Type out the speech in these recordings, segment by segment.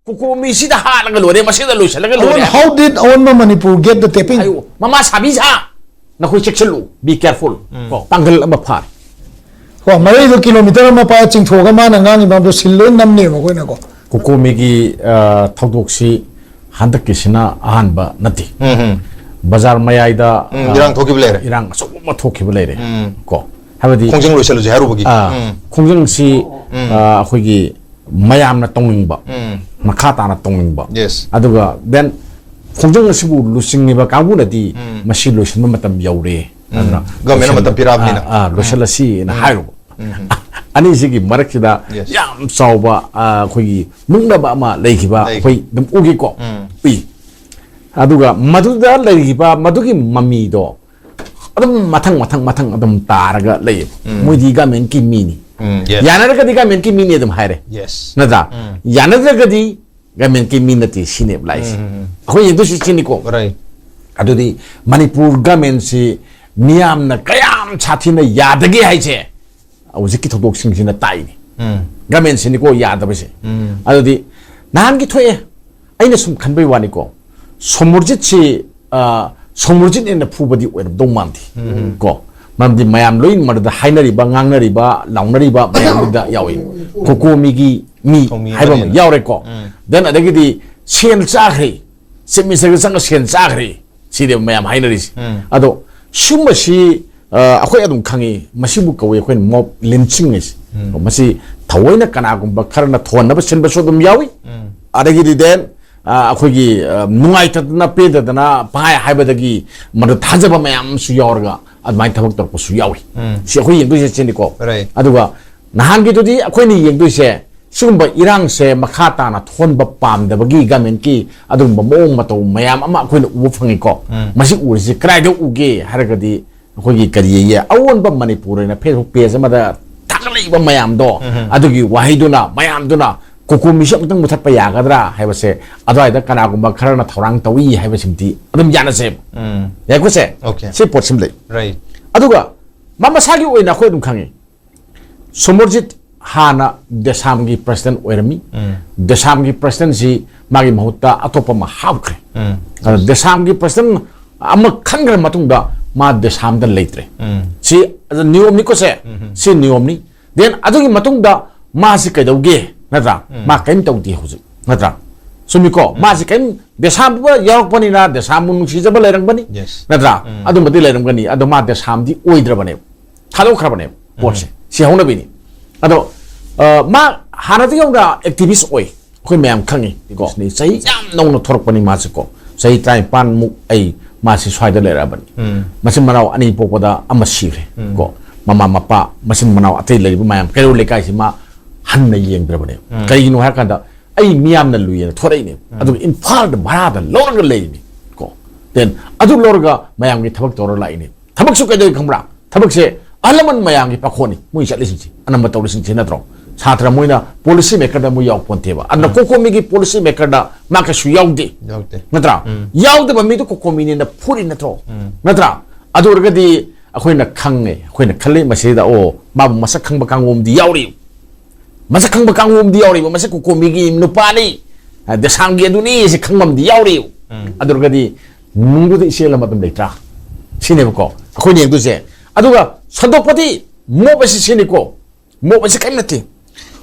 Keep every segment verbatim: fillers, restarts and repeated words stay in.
ꯀꯣꯀꯣꯃꯤꯁꯤꯗ ꯍꯥꯠꯂꯒ ꯂꯣꯏꯔꯦ, ꯃꯁꯤꯗ ꯂꯣꯏꯁꯤꯜꯂꯒ ꯑꯑꯣꯟ- ꯂꯣꯏꯔꯦ꯫ How did ꯑꯑꯣꯟꯕ ꯃꯅꯤꯄꯨꯔ get the taping? ꯍꯥꯏꯌꯨ, ꯃꯃꯥ ꯁꯥꯕꯤ ꯁꯥ, ꯅꯈꯣꯏ ꯆꯦꯛꯁꯤꯜꯂꯨ, be careful꯫ ꯀꯣ, ꯄꯥꯡꯒꯜ ꯑꯃ ꯐꯥꯔꯦ꯫ ꯀꯣ, ꯃꯔꯩꯗꯣ ꯀꯤꯂꯣꯃꯤꯇꯔ ꯑꯃ ꯄꯥꯏꯔ ꯆꯤꯡꯊꯣꯛꯑꯒ ꯃꯥꯅ ꯉꯥꯡꯉꯤ ꯃꯌꯥꯝꯗꯣ ꯁꯤꯜ ꯂꯣꯏ ꯅꯝꯅꯦꯕ ꯑꯩꯈꯣꯏꯅꯀꯣ꯫ ꯀꯣꯀꯣꯃꯤꯒꯤ ꯑ, ꯊꯧꯗꯣꯛꯁꯤ ꯍꯟꯗꯛꯀꯤꯁꯤꯅ ꯑꯍꯥꯟꯕ ꯅꯠꯇꯦ꯫ ꯕꯖꯥꯔ ꯃꯌꯥꯏꯗ ꯎꯝ, ꯑ, ꯏꯔꯥꯡ ꯊꯣꯛꯈꯤꯕ ꯂꯩꯔꯦ꯫ ꯏꯔꯥꯡ ꯑꯆꯧꯕ ꯑꯃ ꯊꯣꯛꯈꯤꯕ ꯂꯩꯔꯦ꯫ ꯀꯣ, ꯍꯥꯏꯕꯗꯤ ꯈꯣꯡꯖꯪ ꯂꯣꯏꯁꯤꯜꯂꯁꯦ ꯍꯥꯏꯔꯨꯕꯒꯤ꯫ ꯑ, ꯎꯝ. ꯈꯣꯡꯖꯪꯁꯤ ꯑ, ꯑꯩꯈꯣꯏꯒꯤ ꯃꯌꯥꯝꯅ ꯇꯧꯅꯤꯡꯕ, ꯎꯝ. ꯃꯈꯥ ꯇꯥꯅ ꯇꯧꯅꯤꯡꯕ, Yes. ꯑꯗꯨꯒ then ꯈꯣꯡꯖꯪ ꯑꯁꯤꯕꯨ ꯂꯨꯆꯤꯡꯉꯤꯕ ꯀꯥꯡꯕꯨꯅꯗꯤ ꯃꯁꯤ ꯂꯣꯏꯁꯤꯟꯕ ꯃꯇꯝ ꯌꯧꯔꯦ, ꯑꯗꯨꯅ Government ꯅ ꯃꯇꯝ ꯄꯤꯔꯛꯑꯕꯅꯤꯅ. ꯑ, ꯑ, ꯂꯣꯏꯁꯤꯜꯂꯁꯤꯅ ꯍꯥꯏꯔꯨꯕ꯫ ꯑꯅꯤꯁꯤꯒꯤ ꯃꯔꯛꯁꯤꯗ Yes. ꯌꯥꯝ ꯆꯥꯎꯕ, ꯑ, ꯑꯩꯈꯣꯏꯒꯤ ꯃꯨꯛꯅꯕ ꯑꯃ ꯂꯩꯈꯤꯕ ꯂꯩ. ꯑꯩꯈꯣꯏ ꯑꯗꯨꯝ ꯎꯈꯤꯀꯣ, ꯎꯝ. ꯎꯏ꯫ ꯑꯗꯨꯒ ꯃꯗꯨꯗ ꯂꯩꯔꯤꯕ ꯃꯗꯨꯒꯤ ꯃꯃꯤꯗꯣ ꯑꯗꯨꯝ ꯃꯊꯪ ꯃꯊꯪ ꯃꯊꯪ ꯑꯗꯨꯝ ꯇꯥꯔꯒ ꯂꯩꯌꯦꯕ꯫ ꯃꯣꯏꯗꯤ ꯒꯃꯦꯟꯀꯤ ꯃꯤꯅꯤ꯫ ꯎꯝ, yes. ꯌꯥꯅꯔꯒꯗꯤ ꯒꯃꯦꯟꯀꯤ ꯃꯤꯅꯤ ꯑꯗꯨꯝ ꯍꯥꯏꯔꯦ꯫ Yes. ꯅꯠꯇ꯭ꯔꯥ? ꯎꯝ. ꯌꯥꯅꯗ꯭ꯔꯒꯗꯤ ꯒꯃꯦꯟꯀꯤ ꯃꯤ ꯅꯠꯇꯦ ꯁꯤꯅꯦꯕ ꯂꯥꯛꯏꯁꯦ꯫ ꯎꯝ, ꯎꯝ, ꯎꯝ. ꯑꯩꯈꯣꯏ ꯌꯦꯡꯗꯣꯏꯁꯤ ꯁꯤꯅꯤꯀꯣ꯫ Right. ꯑꯗꯨꯗꯤ ꯃꯅꯤꯄꯨꯔ ꯒꯃꯦꯟꯁꯤ ꯃꯤꯌꯥꯝꯅ ꯀꯌꯥꯝ ꯁꯥꯊꯤꯅ ꯌꯥꯗꯒꯦ ꯍꯥꯏꯁꯦ ꯍꯧꯖꯤꯛꯀꯤ ꯊꯧꯗꯣꯛꯁꯤꯡꯁꯤꯅ ꯇꯥꯛꯏꯅꯤ꯫ ꯎꯝ. ꯒꯃꯦꯟꯁꯤꯅꯤꯀꯣ ꯌꯥꯗꯕꯁꯦ꯫ ꯎꯝ. ꯑꯗꯨꯗꯤ ꯅꯍꯥꯟꯒꯤ ꯊꯣꯛꯑꯦ, ꯑꯩꯅ ꯁꯨꯝ ꯈꯟꯕꯩ ꯋꯥꯅꯤꯀꯣ, ꯁꯣꯃꯨꯔꯖꯤꯠꯁꯤ, ꯑ, ꯁꯣꯃꯨꯔꯖꯤꯠꯅ ꯍꯦꯟꯅ ꯐꯨꯕꯗꯤ ꯑꯣꯏꯔꯝꯗꯧ ꯃꯥꯟꯗꯦ꯫ ꯀꯣ, ꯃꯔꯝꯗꯤ ꯃꯌꯥꯝ ꯂꯣꯏ ꯃꯗꯨꯗ ꯍꯥꯏꯅꯔꯤꯕ, ꯉꯥꯡꯅꯔꯤꯕ, ꯂꯥꯎꯅꯔꯤꯕ ꯃꯌꯥꯝꯗꯨꯗ ꯌꯥꯎꯏ꯫ ꯀꯣꯀꯣꯃꯤꯒꯤ ꯃꯤ ꯊꯧꯃꯤ ꯍꯥꯏꯕ ꯑꯃ ꯑꯃꯅꯤꯅ. ꯌꯥꯎꯔꯦꯀꯣ꯫ ꯎꯝ. Then ꯑꯗꯒꯤꯗꯤ ꯁꯦꯟ ꯆꯥꯈ꯭ꯔꯦ, ꯆꯤꯞ ꯃꯤꯅꯤꯁꯇꯔꯒ ꯆꯪꯉ ꯁꯦꯟ ꯆꯥꯈ꯭ꯔꯦ, ꯁꯤꯅꯦꯕ ꯃꯌꯥꯝ ꯍꯥꯏꯅꯔꯤꯁꯦ꯫ ꯎꯝ. ꯑꯗꯣ ꯁꯨꯝꯕꯁꯤ, ꯑ, ꯑꯩꯈꯣꯏ ꯑꯗꯨꯝ ꯈꯪꯉꯤ, ꯃꯁꯤꯕꯨ ꯀꯧꯏ ꯑꯩꯈꯣꯏꯅ mob lynching ꯍꯥꯏꯁꯦ꯫ ꯃꯁꯤ ꯊꯑꯣꯏꯅ ꯀꯅꯥꯒꯨꯝꯕ ꯈꯔꯅ ꯊꯣꯟꯅꯕ ꯁꯤꯟꯕꯁꯨ ꯑꯗꯨꯝ ꯌꯥꯎꯏ꯫ ꯑꯗꯒꯤꯗꯤ then, ꯑ, ꯑꯩꯈꯣꯏꯒꯤ, ꯑ, ꯅꯨꯡꯉꯥꯏꯇꯗꯅ ꯄꯦꯟꯗꯗꯅ ꯄꯪꯍꯥꯏ ꯍꯥꯏꯕꯗꯒꯤ ꯃꯗꯨ ꯊꯥꯖꯕ ꯃꯌꯥꯝ ꯑꯃꯁꯨ ꯌꯥꯎꯔꯒ ꯑꯗꯨꯃꯥꯏꯅ ꯊꯕꯛ ꯇꯧꯔꯛꯄꯁꯨ ꯌꯥꯎꯏ꯫ ꯎꯝ. ꯁꯤ ꯑꯩꯈꯣꯏ ꯌꯦꯡꯗꯣꯏꯁꯦ ꯁꯤꯅꯤꯀꯣ꯫ Right. ꯑꯗꯨꯒ ꯅꯍꯥꯟꯒꯤꯗꯨꯗꯤ ꯑꯩꯈꯣꯏꯅ ꯌꯦꯡꯗꯣꯏꯁꯦ ꯁꯤꯒꯨꯝꯕ ꯏꯔꯥꯡꯁꯦ ꯃꯈꯥ ꯇꯥꯅ ꯊꯣꯟꯕ ꯄꯥꯝꯗꯕꯒꯤ ꯒꯃꯦꯟꯀꯤ ꯑꯗꯨꯒꯨꯝꯕ ꯃꯑꯣꯡ ꯃꯇꯧ ꯃꯌꯥꯝ ꯑꯃ ꯑꯩꯈꯣꯏꯅ ꯎꯕ ꯐꯪꯉꯤꯀꯣ꯫ ꯎꯝ. ꯃꯁꯤ ꯎꯔꯤꯁꯤ ꯀꯗꯥꯏꯗ ꯎꯒꯦ ꯍꯥꯏꯔꯒꯗꯤ ꯑꯩꯈꯣꯏꯒꯤ ꯀꯔꯤ ꯍꯥꯏꯌꯦ, ꯑꯑꯣꯟꯕ ꯃꯅꯤꯄꯨꯔ ꯍꯥꯏꯅ Facebook page ꯑꯃꯗ ꯊꯥꯒꯠꯂꯛꯏꯕ ꯃꯌꯥꯝꯗꯣ, ꯎꯝ. ꯑꯗꯨꯒꯤ ꯋꯥꯍꯩꯗꯨꯅ ꯃꯌꯥꯝꯗꯨꯅ ꯀꯣꯀꯣꯃꯤꯁꯤ ꯑꯃꯨꯛꯇꯪ ꯃꯨꯊꯠꯄ ꯌꯥꯒꯗ꯭ꯔꯥ ꯍꯥꯏꯕꯁꯦ ꯑꯗꯨꯋꯥꯏꯗ ꯀꯅꯥꯒꯨꯝꯕ ꯈꯔꯅ ꯊꯧꯔꯥꯡ ꯇꯧꯏ ꯍꯥꯏꯕꯁꯤꯃꯗꯤ ꯑꯗꯨꯝ ꯌꯥꯅꯁꯦꯕ꯫ ꯎꯝ. ꯌꯥꯏꯀꯣꯁꯦ? Okay. ꯁꯤ ꯄꯣꯠꯁꯤꯃ ꯂꯩ꯫ Right. ꯑꯗꯨꯒ ꯃꯥ ꯃꯁꯥꯒꯤ ꯑꯣꯏꯅ ꯑꯩꯈꯣꯏ ꯑꯗꯨꯝ ꯈꯪꯉꯤ, ꯁꯣꯃꯣꯔꯖꯤꯠ ꯍꯥꯟꯅ ꯗꯦꯁꯥꯝꯒꯤ ꯄ꯭ꯔꯁꯤꯗꯦꯟ ꯑꯣꯏꯔꯝꯃꯤ꯫ ꯗꯦꯁꯥꯝꯒꯤ ꯄ꯭ꯔꯁꯤꯗꯦꯟꯁꯤ ꯃꯥꯒꯤ ꯃꯍꯨꯠꯇ ꯑꯇꯣꯞꯄ ꯑꯃ ꯍꯥꯞꯈ꯭ꯔꯦ꯫ ꯑꯗ ꯗꯦꯁꯥꯝꯒꯤ ꯄ꯭ꯔꯁꯤꯗꯦꯟ ꯑꯃ ꯈꯟꯈ꯭ꯔ ꯃꯇꯨꯡꯗ ꯃꯥ ꯗꯦꯁꯥꯝꯗ ꯂꯩꯇ꯭ꯔꯦ꯫ ꯁꯤ ꯅꯤꯌꯣꯝꯅꯤꯀꯣ ꯁꯦ꯫ ꯁꯤ ꯅꯤꯌꯣꯝꯅꯤ꯫ Then ꯑꯗꯨꯒꯤ ꯃꯇꯨꯡꯗ ꯃꯥꯁꯤ ꯀꯩꯗꯧꯒꯦ? ꯅꯠꯇ꯭ꯔꯥ? ꯃꯥ ꯀꯔꯤꯝ ꯇꯧꯗꯦ ꯍꯧꯖꯤꯛ, ꯅꯠꯇ꯭ꯔꯥ? ꯆꯨꯝꯃꯤꯀꯣ? ꯃꯥꯁꯤ ꯀꯔꯤꯝ, ꯗꯦꯁꯥꯝꯗꯨꯗ ꯌꯥꯎꯔꯛꯄꯅꯤꯅ ꯗꯦꯁꯥꯝꯕꯨ ꯅꯨꯡꯁꯤꯖꯕ ꯂꯩꯔꯝꯒꯅꯤ꯫ Yes. ꯅꯠꯇ꯭ꯔꯥ? ꯑꯗꯨꯝꯕꯗꯤ ꯂꯩꯔꯝꯒꯅꯤ꯫ ꯑꯗꯣ ꯃꯥ ꯗꯦꯁꯥꯝꯗꯤ ꯑꯣꯏꯗ꯭ꯔꯕꯅꯦꯕ, ꯊꯥꯗꯣꯛꯈ꯭ꯔꯕꯅꯦꯕ ꯄꯣꯠꯁꯦ꯫ ꯁꯤ ꯍꯧꯅꯕꯤꯅꯤ꯫ ꯑꯗꯣ ꯑ, ꯃꯥ ꯍꯥꯟꯅꯗꯒꯤ ꯍꯧꯅ ꯑꯦꯛꯇꯤꯚꯤꯁ ꯑꯣꯏ, ꯑꯩꯈꯣꯏ ꯃꯌꯥꯝ ꯈꯪꯉꯤ ꯀꯣ꯫ ꯆꯍꯤ ꯌꯥꯝ ꯅꯧꯅ ꯊꯣꯔꯛꯄꯅꯤ ꯃꯥꯁꯦ ꯀꯣ꯫ ꯆꯍꯤ ꯇꯔꯥꯅꯤꯄꯥꯟꯃꯨꯛ ꯑꯩ ꯃꯥꯁꯤ ꯁ꯭ꯋꯥꯏꯗ ꯂꯩꯔꯛꯑꯕꯅꯤ꯫ ꯃꯆꯤꯟ ꯃꯅꯥꯎ ꯑꯅꯤ ꯄꯣꯛꯄꯗ ꯑꯃ ꯁꯤꯈ꯭ꯔꯦ ꯀꯣ꯫ ꯃꯃꯥ ꯃꯄꯥ, ꯃꯆꯤꯟ ꯃꯅꯥꯎ ꯑꯇꯩ ꯂꯩꯔꯤꯕ ꯃꯌꯥꯝ, ꯀꯩꯔꯣꯜ ꯂꯩꯀꯥꯏꯁꯤ ꯃꯥ ꯍꯟꯅ ꯌꯦꯡꯗ꯭ꯔꯕꯅꯦꯕ꯫ ꯀꯩꯒꯤꯅꯣ ꯍꯥꯏꯔꯀꯥꯟꯗ, ꯑꯩ ꯃꯤꯌꯥꯝꯅ ꯂꯨꯏꯌꯦꯅ ꯊꯣꯔꯛꯏꯅꯦꯕ꯫ ꯑꯗꯨꯒ ꯏꯝꯐꯥꯜꯗ ꯚꯔꯥꯗ ꯂꯧꯔꯒ ꯂꯩꯔꯤꯅꯤ ꯀꯣ꯫ Then ꯑꯗꯨ ꯂꯧꯔꯒ ꯃꯌꯥꯝꯒꯤ ꯊꯕꯛ ꯇꯧꯔ ꯂꯥꯛꯏꯅꯦ꯫ ꯊꯕꯛꯁꯨ ꯀꯩꯗꯧꯏ ꯈꯪꯕ꯭ꯔꯥ? ꯊꯕꯛꯁꯦ ꯑꯍꯜ ꯂꯃꯟ ꯃꯌꯥꯝꯒꯤ ꯄꯥꯈꯣꯟꯅꯤ ꯃꯣꯏ ꯆꯠꯂꯤꯁꯤꯡꯁꯦ, ꯑꯅꯝꯕ ꯇꯧꯔꯤꯁꯤꯡꯁꯦ, ꯅꯠꯇ꯭ꯔꯣ? ꯁꯥꯇ꯭ꯔ ꯃꯣꯏꯅ ꯄꯣꯂꯤꯁꯤ ꯃꯦꯀꯔꯗ ꯃꯣꯏ ꯌꯥꯎ ꯄꯣꯟꯇꯦꯕ꯫ ꯑꯗꯨꯅ ꯀꯣꯀꯣꯃꯤꯒꯤ ꯄꯣꯂꯤꯁꯤ ꯃꯦꯀꯔꯗ ꯃꯥ ꯀꯩꯁꯨ ꯌꯥꯎꯗꯦ꯫ ꯌꯥꯎꯗꯦ꯫ ꯅꯠꯇ꯭ꯔꯥ? ꯌꯥꯎꯗꯕ ꯃꯤꯗꯣ ꯀꯣꯀꯣꯃꯤꯅꯦꯅ ꯐꯨꯔꯤ ꯅꯠꯇ꯭ꯔꯣ? ꯅꯠꯇ꯭ꯔꯥ? ꯑꯗꯨ ꯑꯣꯏꯔꯒꯗꯤ ꯑꯩꯈꯣꯏꯅ ꯈꯪꯉꯦ, ꯑꯩꯈꯣꯏꯅ ꯈꯜꯂꯤ ꯃꯁꯤꯗ, ꯑꯣ, ꯃꯥꯕꯨ ꯃꯁꯛ ꯈꯪꯕ ꯀꯥꯡꯕꯨ ꯑꯃꯗꯤ ꯌꯥꯎꯔꯤ꯫ ꯃꯁꯛ ꯈꯪꯕ ꯀꯥꯡꯕꯨ ꯑꯃꯗꯤ ꯌꯥꯎꯔꯤꯕ, ꯃꯁꯤ ꯀꯣꯀꯣꯃꯤꯒꯤ ꯅꯨꯄꯥꯅꯤ, ꯑ, ꯗꯦꯁꯥꯝꯒꯤ ꯑꯗꯨꯅꯤ ꯁꯤ ꯈꯪꯕ ꯑꯃꯗꯤ ꯌꯥꯎꯔꯤꯕ꯫ ꯑꯗꯨ ꯑꯣꯏꯔꯒꯗꯤ ꯅꯨꯡꯗꯨꯗ ꯏꯆꯦꯜ ꯑꯃ ꯑꯗꯨꯝ ꯂꯩꯇ꯭ꯔꯥ? ꯁꯤꯅꯦꯕꯀꯣ ꯑꯩꯈꯣꯏꯅ ꯌꯦꯡꯗꯣꯏꯁꯦ꯫ ꯑꯗꯨꯒ ꯁꯟꯗꯣꯛꯄꯗꯤ ꯃꯣꯞ ꯑꯁꯤ ꯁꯤꯅꯤꯀꯣ꯫ ꯃꯣꯞ ꯑꯁꯤ ꯀꯔꯤꯝ ꯅꯠꯇꯦ꯫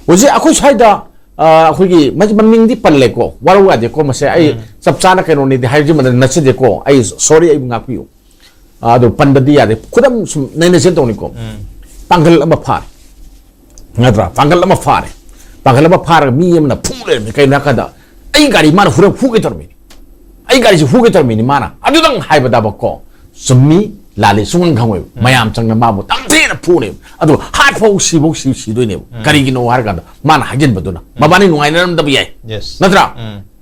ꯍꯧꯖꯤꯛ ꯑꯩꯈꯣꯏ ꯁ꯭ꯋꯥꯏꯗ, ꯑ, ꯑꯩꯈꯣꯏꯒꯤ ꯃ-, ꯃꯃꯤꯡꯗꯤ ꯄꯜꯂꯦꯀꯣ, ꯋꯥꯔꯧ ꯌꯥꯗꯦꯀꯣ, ꯃꯁꯦ ꯑꯩ ꯆꯞ ꯆꯥꯅ ꯀꯩꯅꯣꯅꯤꯗꯤ ꯍꯥꯏꯕꯁꯤꯃꯗ ꯅꯠꯆꯗꯦꯀꯣ, ꯑꯩ ꯁꯣꯔꯤ, ꯑꯩꯕꯨ ꯉꯥꯛꯄꯤꯌꯨ꯫ ꯑ, ꯑꯗꯨ ꯄꯟꯗꯗꯤ ꯌꯥꯗꯦ꯫ ꯈꯨꯗꯝ ꯁꯨꯝ ꯅꯩꯅꯁꯦ ꯇꯧꯅꯤꯀꯣ꯫ ꯄꯥꯡꯒꯜ ꯑꯃ ꯐꯥꯔꯦ꯫ ꯅꯠꯇ꯭ꯔꯥ? ꯄꯥꯡꯒꯜ ꯑꯃ ꯐꯥꯔꯦ꯫ ꯄꯥꯡꯒꯜ ꯑꯃ ꯐꯥꯔꯒ ꯃꯤ ꯑꯃꯅ ꯐꯨ ꯂꯩꯔꯝꯃꯤ꯫ ꯀꯩꯅꯣ ꯍꯥꯏꯔꯀꯥꯟꯗ, "ꯑꯩ ꯒꯥꯔꯤ ꯃꯥꯅ ꯍꯨꯔ-, ꯍꯨꯒꯦ ꯇꯧꯔꯝꯃꯤꯅꯤ꯫ ꯑꯩ ꯒꯥꯔꯤꯁꯤ ꯍꯨꯒꯦ ꯇꯧꯔꯝꯃꯤꯅꯤ ꯃꯥꯅ"꯫ ꯑꯗꯨꯗꯪ ꯍꯥꯏꯕꯗꯕꯀꯣ, ꯆꯨꯝꯃꯤ ꯂꯥꯜꯂꯤ ꯁꯨꯡꯈꯪ ꯈꯪꯉꯣꯏꯕ꯫ ꯃꯌꯥꯝ ꯆꯪꯅ ꯃꯥꯕꯨ ꯇꯝꯊꯤꯅ ꯐꯨꯅꯦꯕ꯫ ꯑꯗꯨ ꯍꯥꯠꯐꯧ ꯁꯤꯐꯧ ꯁꯤ-, ꯁꯤꯗꯣꯏꯅꯦꯕ꯫ ꯀꯔꯤꯒꯤꯅꯣ ꯍꯥꯏꯔꯀꯥꯟꯗ, ꯃꯥꯅ ꯍꯥꯏꯖꯤꯟꯕꯗꯨꯅ꯫ ꯃꯕꯥꯅꯤ ꯅꯨꯡꯉꯥꯏꯅꯔꯝꯗꯕ ꯌꯥꯏ꯫ Yes. ꯅꯠꯇ꯭ꯔꯥ?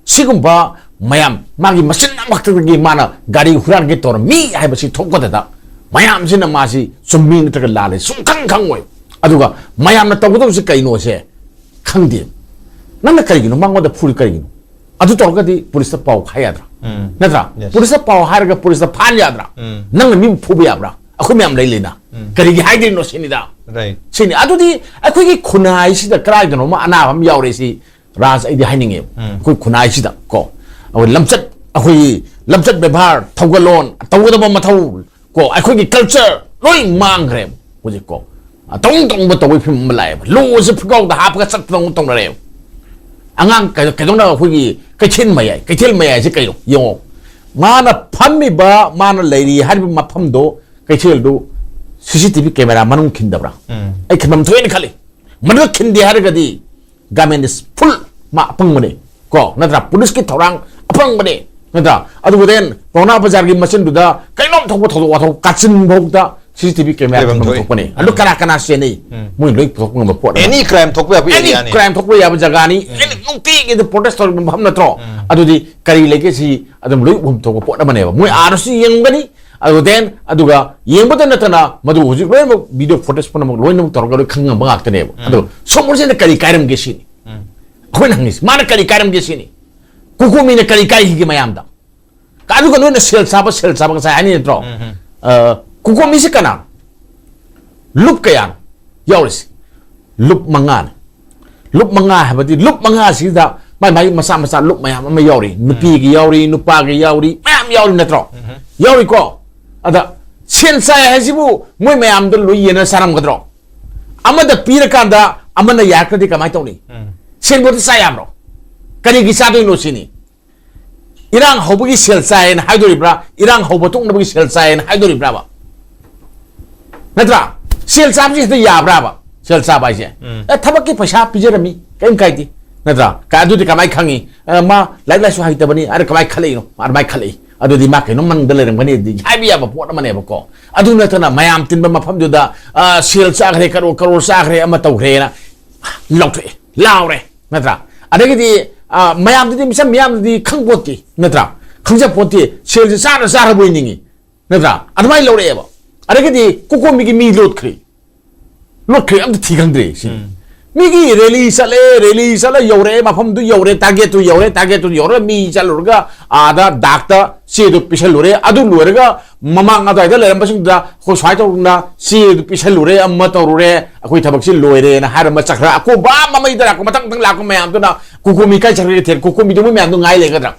ꯁꯤꯒꯨꯝꯕ ꯃꯌꯥꯝ, ꯃꯥꯒꯤ ꯃꯆꯤꯟ ꯑꯃꯈꯛꯇꯗꯒꯤ ꯃꯥꯅ ꯒꯥꯔꯤ ꯍꯨꯔꯥꯟꯒꯦ ꯇꯧꯔꯝꯃꯤ ꯍꯥꯏꯕꯁꯤ ꯊꯣꯛꯄꯗꯗ, ꯃꯌꯥꯝꯁꯤꯅ ꯃꯥꯁꯤ ꯆꯨꯝꯃꯤ ꯅꯠꯇ꯭ꯔꯒ ꯂꯥꯜꯂꯤ ꯁꯨꯡꯈꯪ ꯈꯪꯉꯣꯏ꯫ ꯑꯗꯨꯒ ꯃꯌꯥꯝꯅ ꯇꯧꯒꯗꯕꯁꯤ ꯀꯩꯅꯣꯁꯦ ꯈꯪꯗꯦ꯫ ꯅꯪꯅ ꯀꯔꯤꯒꯤꯅꯣ ꯃꯉꯣꯟꯗ ꯐꯨꯔꯤ ꯀꯔꯤꯒꯤꯅꯣ? ꯑꯗꯨ ꯇꯧꯔꯒꯗꯤ ꯄꯨꯂꯤꯁꯇ ꯄꯥꯎ ꯍꯥꯏ ꯌꯥꯗ꯭ꯔꯥ? ꯅꯠꯇ꯭ꯔꯥ? Yes. ꯄꯨꯂꯤꯁꯇ ꯄꯥꯎ ꯍꯥꯏꯔꯒ ꯄꯨꯂꯤꯁꯇ ꯐꯥꯍꯟ ꯌꯥꯗ꯭ꯔꯥ? ꯅꯪꯅ ꯃꯤꯕꯨ ꯐꯨꯕ ꯌꯥꯕ꯭ꯔꯥ? ꯑꯩꯈꯣꯏ ꯃꯌꯥꯝ ꯂꯩ ꯂꯩꯅ꯫ ꯀꯔꯤꯒꯤ ꯍꯥꯏꯗ꯭ꯔꯤꯅꯣ ꯁꯤꯅꯤꯗ꯫ ꯔꯥꯏꯠ꯫ ꯁꯤꯅꯤ꯫ ꯑꯗꯨꯗꯤ ꯑꯩꯈꯣꯏꯒꯤ ꯈꯨꯟꯅꯥꯏꯁꯤꯗ ꯀꯗꯥꯏꯗꯅꯣꯃ ꯑꯅꯥꯕ ꯑꯃ ꯌꯥꯎꯔꯦ ꯁꯤ ꯔꯥꯖ, ꯑꯩꯗꯤ ꯍꯥꯏꯅꯤꯡꯉꯦꯕ꯫ ꯑꯩꯈꯣꯏ ꯈꯨꯟꯅꯥꯏꯁꯤꯗ ꯀꯣ, ꯑꯩꯈꯣꯏ ꯂꯝꯆꯠ, ꯑꯩꯈꯣꯏꯒꯤ ꯂꯝꯆꯠ ꯕꯦꯕꯥꯔ, ꯊꯧꯒꯜꯂꯣꯟ, ꯇꯧꯒꯗꯕ ꯃꯊꯧ ꯀꯣ, ꯑꯩꯈꯣꯏꯒꯤ ꯀꯜꯆꯔ ꯂꯣꯏ ꯃꯥꯡꯈ꯭ꯔꯦꯕ ꯍꯧꯖꯤꯛ ꯀꯣ꯫ ꯑꯇꯧ ꯇꯧꯕ ꯇꯧꯕꯒꯤ ꯐꯤꯕꯝ ꯑꯃ ꯂꯥꯛꯑꯦꯕ꯫ ꯂꯣꯁꯦ ꯐꯨꯀꯥꯎꯗ ꯍꯥꯞꯄꯒ ꯆꯠꯄꯗꯧꯅ ꯇꯧꯅꯔꯦꯕ꯫ ꯑꯉꯥꯡ ꯀꯩ-, ꯀꯩꯗꯧꯅ ꯑꯩꯈꯣꯏꯒꯤ ꯀꯩꯊꯦꯜ ꯃꯌꯥꯏ, ꯀꯩꯊꯦꯜ ꯃꯌꯥꯏꯁꯦ ꯀꯩꯅꯣ ꯌꯦꯡꯉꯣ꯫ ꯃꯥꯅ ꯐꯝꯃꯤꯕ, ꯃꯥꯅ ꯂꯩꯔꯤ ꯍꯥꯏꯔꯤꯕ ꯃꯐꯝꯗꯣ, ꯀꯩꯊꯦꯜꯗꯨ ꯁꯤ ꯁꯤ ꯇꯤ ꯚꯤ ꯀꯦꯃꯦꯔꯥ ꯃꯅꯨꯡ ꯈꯤꯟꯗꯕ꯭ꯔꯥ? ꯑꯩ ꯈꯟꯐꯝ ꯊꯣꯛꯑꯦꯅ ꯈꯜꯂꯤ꯫ ꯃꯗꯨ ꯈꯤꯟꯗꯦ ꯍꯥꯏꯔꯒꯗꯤ ꯒꯃꯦꯟꯗꯤ ꯐꯨꯜ ꯃꯥ ꯑꯄꯪꯕꯅꯦ ꯀꯣ, ꯅꯠꯇ꯭ꯔꯥ? ꯄꯨꯂꯤꯁꯀꯤ ꯊꯧꯔꯥꯡ ꯑꯄꯪꯕꯅꯦ, ꯅꯠꯇ꯭ꯔꯥ? ꯑꯗꯨꯒ then ꯄꯥꯎꯅꯥ ꯕꯖꯥꯔꯒꯤ ꯃꯆꯤꯟꯗꯨꯗ ꯀꯩꯅꯣꯝ ꯊꯣꯛꯄ ꯊꯧꯗꯣꯛ ꯋꯥꯊꯣꯛ ꯀꯥꯆꯤꯟ ꯐꯥꯎꯗ ꯁꯤ ꯁꯤ ꯇꯤ ꯚꯤ ꯀꯦꯃꯦꯔꯥ ꯂꯩꯐꯝ ꯈꯤꯟꯐꯝ ꯊꯣꯛꯏ꯫ ꯊꯣꯛꯄꯅꯦ꯫ ꯑꯗꯨ ꯀꯅꯥ ꯀꯅꯥ ꯆꯦꯟꯅꯩ? ꯃꯣꯏ ꯂꯣꯏ ꯄꯨꯊꯣꯛꯄ ꯉꯝꯕ ꯄꯣꯠ ꯑꯃ꯫ ꯑꯦꯅꯤ ꯀ꯭ꯔꯥꯏꯝ ꯊꯣꯛꯄ ꯌꯥꯕ ꯑꯦꯅꯤ ꯑꯦꯔꯤꯌꯥꯅꯤ꯫ ꯀ꯭ꯔꯥꯏꯝ ꯊꯣꯛꯄ ꯌꯥꯕ ꯖꯒꯥꯅꯤ꯫ ꯑꯦꯅꯤ ꯅꯨꯡꯇꯤꯒꯤ ꯑꯗꯨ ꯄ꯭ꯔꯣꯇꯦꯁ ꯇꯧꯔꯤꯕ ꯃꯐꯝ ꯅꯠꯇ꯭ꯔꯣ? ꯑꯗꯨꯗꯤ ꯀꯔꯤ ꯂꯩꯒꯦ? ꯁꯤ ꯑꯗꯨꯝ ꯂꯣꯏ ꯎꯐꯝ ꯊꯣꯛꯄ ꯄꯣꯠ ꯑꯃꯅꯦꯕ꯫ ꯃꯣꯏ ꯑꯥꯗꯁꯨ ꯌꯦꯡꯒꯅꯤ, ꯑꯗꯨꯒ then ꯑꯗꯨꯒ ꯌꯦꯡꯕꯗ ꯅꯠꯇꯅ ꯃꯗꯨ ꯍꯧꯖꯤꯛ ꯂꯣꯏꯅꯃꯛ ꯚꯤꯗꯤꯑꯣ ꯐꯨꯇꯦꯖ ꯄꯨꯝꯅꯃꯛ ꯂꯣꯏꯅꯃꯛ ꯇꯧꯔꯒ ꯂꯣꯏ ꯈꯪꯉꯝꯕ ꯉꯥꯛꯇꯅꯦꯕ꯫ ꯑꯗꯣ ꯁꯣꯃꯣꯔꯖꯤꯠꯅ ꯀꯔꯤ ꯀꯥꯏꯔꯝꯒꯦ ꯁꯤꯅꯤ ꯑꯩꯈꯣꯏꯅ ꯍꯪꯉꯤꯁꯤ꯫ ꯃꯥꯅ ꯀꯔꯤ ꯀꯥꯏꯔꯝꯒꯦ ꯁꯤꯅꯤ꯫ ꯀꯨꯀꯣꯃꯤꯅ ꯀꯔꯤ ꯀꯥꯏꯈꯤꯒꯦ ꯃꯌꯥꯝꯗ? ꯑꯗꯨꯒ ꯅꯣꯏꯅ ꯁꯦꯜ ꯆꯥꯕ, ꯁꯦꯜ ꯆꯥꯕ ꯉꯁꯥꯏ ꯍꯥꯏꯅꯤ ꯅꯠꯇ꯭ꯔꯣ? ꯑ, ꯀꯨꯀꯣꯃꯤꯁꯤ ꯀꯅꯥꯅꯣ? ꯂꯨꯞ ꯀꯌꯥꯅꯣ ꯌꯥꯎꯔꯤꯁꯤ? ꯂꯨꯞ ꯃꯉꯥꯅꯤ꯫ ꯂꯨꯞ ꯃꯉꯥ ꯍꯥꯏꯕꯗꯤ ꯂꯨꯞ ꯃꯉꯥꯁꯤꯗ ꯃꯥꯏ ꯃꯥꯏ ꯃꯆꯥ ꯃꯆꯥ ꯂꯨꯞ ꯃꯌꯥꯝ ꯑꯃ ꯌꯥꯎꯔꯤ꯫ ꯅꯨꯄꯤꯒꯤ ꯌꯥꯎꯔꯤ, ꯅꯨꯄꯥꯒꯤ ꯌꯥꯎꯔꯤ, ꯃꯌꯥꯝ ꯌꯥꯎꯔꯤ ꯅꯠꯇ꯭ꯔꯣ? ꯌꯥꯎꯔꯤꯀꯣ꯫ ꯑꯗ ꯁꯦꯜ ꯆꯥꯏ ꯍꯥꯏꯁꯤꯕꯨ ꯃꯣꯏ ꯃꯌꯥꯝꯗ ꯂꯣꯏ ꯌꯦꯟꯅ ꯆꯥꯔꯝꯒꯗ꯭ꯔꯣ? ꯑꯃꯗ ꯄꯤꯔꯀꯥꯟꯗ ꯑꯃꯅ ꯌꯥꯔꯛꯇ꯭ꯔꯗꯤ ꯀꯃꯥꯏꯅ ꯇꯧꯅꯤ? ꯁꯦꯜꯕꯣꯠꯇ ꯆꯥ ꯌꯥꯕ꯭ꯔꯣ? ꯀꯔꯤꯒꯤ ꯆꯥꯗꯣꯏꯅꯣ ꯁꯤꯅꯤ꯫ ꯏꯔꯥꯡ ꯍꯧꯕꯒꯤ ꯁꯦꯜ ꯆꯥꯏꯌꯦꯅ ꯍꯥꯏꯗꯣꯔꯤꯕ꯭ꯔꯥ? ꯏꯔꯥꯡ ꯍꯧꯕ ꯇꯣꯛꯅꯕꯒꯤ ꯁꯦꯜ ꯆꯥꯏꯌꯦꯅ ꯍꯥꯏꯗꯣꯔꯤꯕ꯭ꯔꯥꯕ? ꯅꯠꯇ꯭ꯔꯥ? ꯁꯦꯜ ꯆꯥꯕꯁꯤ ꯍꯦꯛꯇ ꯌꯥꯕ꯭ꯔꯥꯕ? ꯁꯦꯜ ꯆꯥꯕ ꯍꯥꯏꯁꯦ? ꯑꯦ, ꯊꯕꯛꯀꯤ ꯄꯩꯁꯥ ꯄꯤꯖꯔꯝꯃꯤ, ꯀꯔꯤꯝ ꯀꯥꯏꯗꯦ꯫ ꯅꯠꯇ꯭ꯔꯥ? ꯀ-, ꯑꯗꯨꯗꯤ ꯀꯃꯥꯏꯅ ꯈꯪꯉꯤ? ꯑ, ꯃꯥ ꯂꯥꯏꯔꯤꯛ ꯂꯥꯏꯁꯨ ꯍꯩꯇꯕꯅꯤ, ꯑꯗ ꯀꯃꯥꯏꯅ ꯈꯜꯂꯛꯏꯅꯣ? ꯑꯗꯨꯃꯥꯏꯅ ꯈꯜꯂꯛꯏ꯫ ꯑꯗꯨꯗꯤ ꯃꯥ ꯀꯩꯅꯣꯝ ꯃꯅꯨꯡꯗ ꯂꯩꯔꯝꯒꯅꯤ ꯑꯗꯨꯗꯤ ꯍꯥꯏꯕ ꯌꯥꯕ ꯄꯣꯠ ꯑꯃꯅꯦꯕꯀꯣ꯫ ꯑꯗꯨ ꯅꯠꯇꯅ ꯃꯌꯥꯝ ꯇꯤꯟꯕ ꯃꯐꯝꯗꯨꯗ, ꯑ, ꯁꯦꯜ ꯆꯥꯈ꯭ꯔꯦ, ꯀꯔꯣꯔ ꯀꯔꯣꯔ ꯆꯥꯈ꯭ꯔꯦ, ꯑꯃ ꯇꯧꯈ꯭ꯔꯦꯅ ꯂꯥꯎꯊꯣꯛꯑꯦ, ꯂꯥꯎꯔꯦ, ꯅꯠꯇ꯭ꯔꯥ? ꯑꯗꯒꯤꯗꯤ, ꯑ, ꯃꯌꯥꯝꯗꯨꯗꯤ, ꯃꯤꯆꯝ ꯃꯤꯌꯥꯝꯗꯨꯗꯤ ꯈꯪꯄꯣꯠꯇꯦ, ꯅꯠꯇ꯭ꯔꯥ? ꯈꯪꯖꯄꯣꯠꯇꯦ, ꯁꯦꯜꯁꯦ ꯆꯥꯔ ꯆꯥꯔꯕꯣꯏ ꯅꯤꯡꯉꯤ, ꯅꯠꯇ꯭ꯔꯥ? ꯑꯗꯨꯃꯥꯏꯅ ꯂꯧꯔꯛꯑꯦꯕ꯫ ꯑꯗꯒꯤꯗꯤ ꯀꯣꯀꯣꯃꯤꯒꯤ ꯃꯤ ꯂꯣꯠꯈ꯭ꯔꯦ, ꯂꯣꯠꯈ꯭ꯔꯦ, ꯑꯝꯇ ꯊꯤ ꯈꯪꯗ꯭ꯔꯦ ꯁꯤꯅꯤ꯫ ꯃꯤꯒꯤ ꯔꯦꯂꯤ ꯆꯠꯂꯦ, ꯔꯦꯂꯤ ꯆꯠꯂ ꯌꯧꯔꯛꯑꯦ, ꯃꯐꯝꯗꯨ ꯌꯧꯔꯦ, ꯇꯥꯔꯒꯦꯠꯇꯨ ꯌꯧꯔꯦ, ꯇꯥꯔꯒꯦꯠꯇꯨ ꯌꯧꯔꯒ ꯃꯤ ꯆꯠꯂꯨꯔꯒ ꯑꯥꯗ ꯗꯥꯛꯇ ꯆꯦꯗꯨ ꯄꯤꯁꯜꯂꯨꯔꯦ꯫ ꯑꯗꯨ ꯂꯣꯏꯔꯒ ꯃꯃꯥꯡ ꯑꯗꯨꯋꯥꯏꯗ ꯂꯩꯔꯝꯕꯁꯤꯡꯗꯨꯗ ꯑꯩꯈꯣꯏ ꯁꯨꯃꯥꯏꯅ ꯇꯧꯗꯅ ꯆꯦꯗꯨ ꯄꯤꯁꯜꯂꯨꯔꯦ, ꯑꯃ ꯇꯧꯔꯨꯔꯦ, ꯑꯩꯈꯣꯏ ꯊꯕꯛꯁꯤ ꯂꯣꯏꯔꯦꯅ ꯍꯥꯏꯔꯝꯕ ꯆꯠꯈ꯭ꯔ ꯑꯀꯣꯝꯕ ꯃꯃꯩꯗ ꯂꯥꯛꯄ ꯃꯊꯪ ꯃꯊꯪ ꯂꯥꯛꯄ ꯃꯌꯥꯝꯗꯨꯅ ꯀꯣꯀꯣꯃꯤ ꯀꯥꯏ ꯆꯠꯈ꯭ꯔꯒꯦ ꯊꯦꯡ ꯀꯣꯀꯣꯃꯤꯗꯨ ꯃꯣꯏ ꯃꯌꯥꯝꯗꯣ ꯉꯥꯏ ꯂꯩꯒꯗ꯭ꯔꯥ?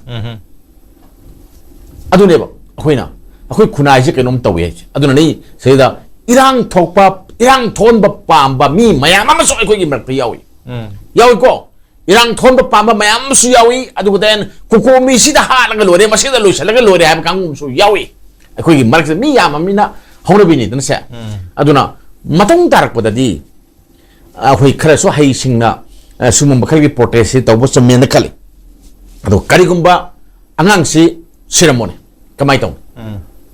ꯑꯗꯨꯅꯦꯕ ꯑꯩꯈꯣꯏꯅ ꯑꯩꯈꯣꯏ ꯈꯨꯟꯅꯥꯏꯁꯦ ꯀꯩꯅꯣꯝ ꯇꯧꯏ ꯍꯥꯏꯁꯦ꯫ ꯑꯗꯨꯅꯅꯤ ꯁꯤꯗ ꯏꯔꯥꯡ ꯊꯣꯛꯄ, ꯏꯔꯥꯡ ꯊꯣꯛꯍꯟꯕ ꯄꯥꯝꯕ ꯃꯤ ꯃꯌꯥꯝ ꯑꯃꯁꯨ ꯑꯩꯈꯣꯏꯒꯤ ꯃꯔꯛꯇ ꯌꯥꯎꯏ꯫ ꯌꯥꯎꯏꯀꯣ? ꯏꯔꯥꯡ ꯊꯣꯛꯍꯟꯕ ꯄꯥꯝꯕ ꯃꯌꯥꯝ ꯑꯃꯁꯨ ꯌꯥꯎꯏ꯫ ꯑꯗꯨꯒ then ꯀꯣꯀꯣꯃꯤꯁꯤꯗ ꯍꯥꯠꯂꯒ ꯂꯣꯏꯔꯦ, ꯃꯁꯤꯗ ꯂꯣꯏꯁꯤꯜꯂꯒ ꯂꯣꯏꯔꯦ ꯍꯥꯏꯕ ꯀꯥꯡꯕꯨ ꯑꯃꯁꯨ ꯌꯥꯎꯏ꯫ ꯑꯩꯈꯣꯏꯒꯤ ꯃꯔꯛꯁꯤꯗ ꯃꯤ ꯌꯥꯝꯃꯃꯤꯅ ꯍꯧꯅꯕꯤꯅꯤꯗꯅ ꯁꯦ꯫ ꯑꯗꯨꯅ ꯃꯇꯨꯡ ꯇꯥꯔꯛꯄꯗꯗꯤ ꯑꯩꯈꯣꯏ ꯈꯔꯁꯨ ꯍꯩꯁꯤꯡꯅ, ꯑ, ꯁꯨꯝꯕ ꯃꯈꯜꯒꯤ ꯄ꯭ꯔꯣꯇꯦꯁꯁꯤ ꯇꯧꯕ ꯆꯨꯝꯃꯦꯅ ꯈꯜꯂꯤ꯫ ꯑꯗꯣ ꯀꯔꯤꯒꯨꯝꯕ ꯑꯉꯥꯡꯁꯤ ꯁꯤꯔꯝꯃꯣꯅꯦ, ꯀꯃꯥꯏꯅ ꯇꯧꯅꯤ?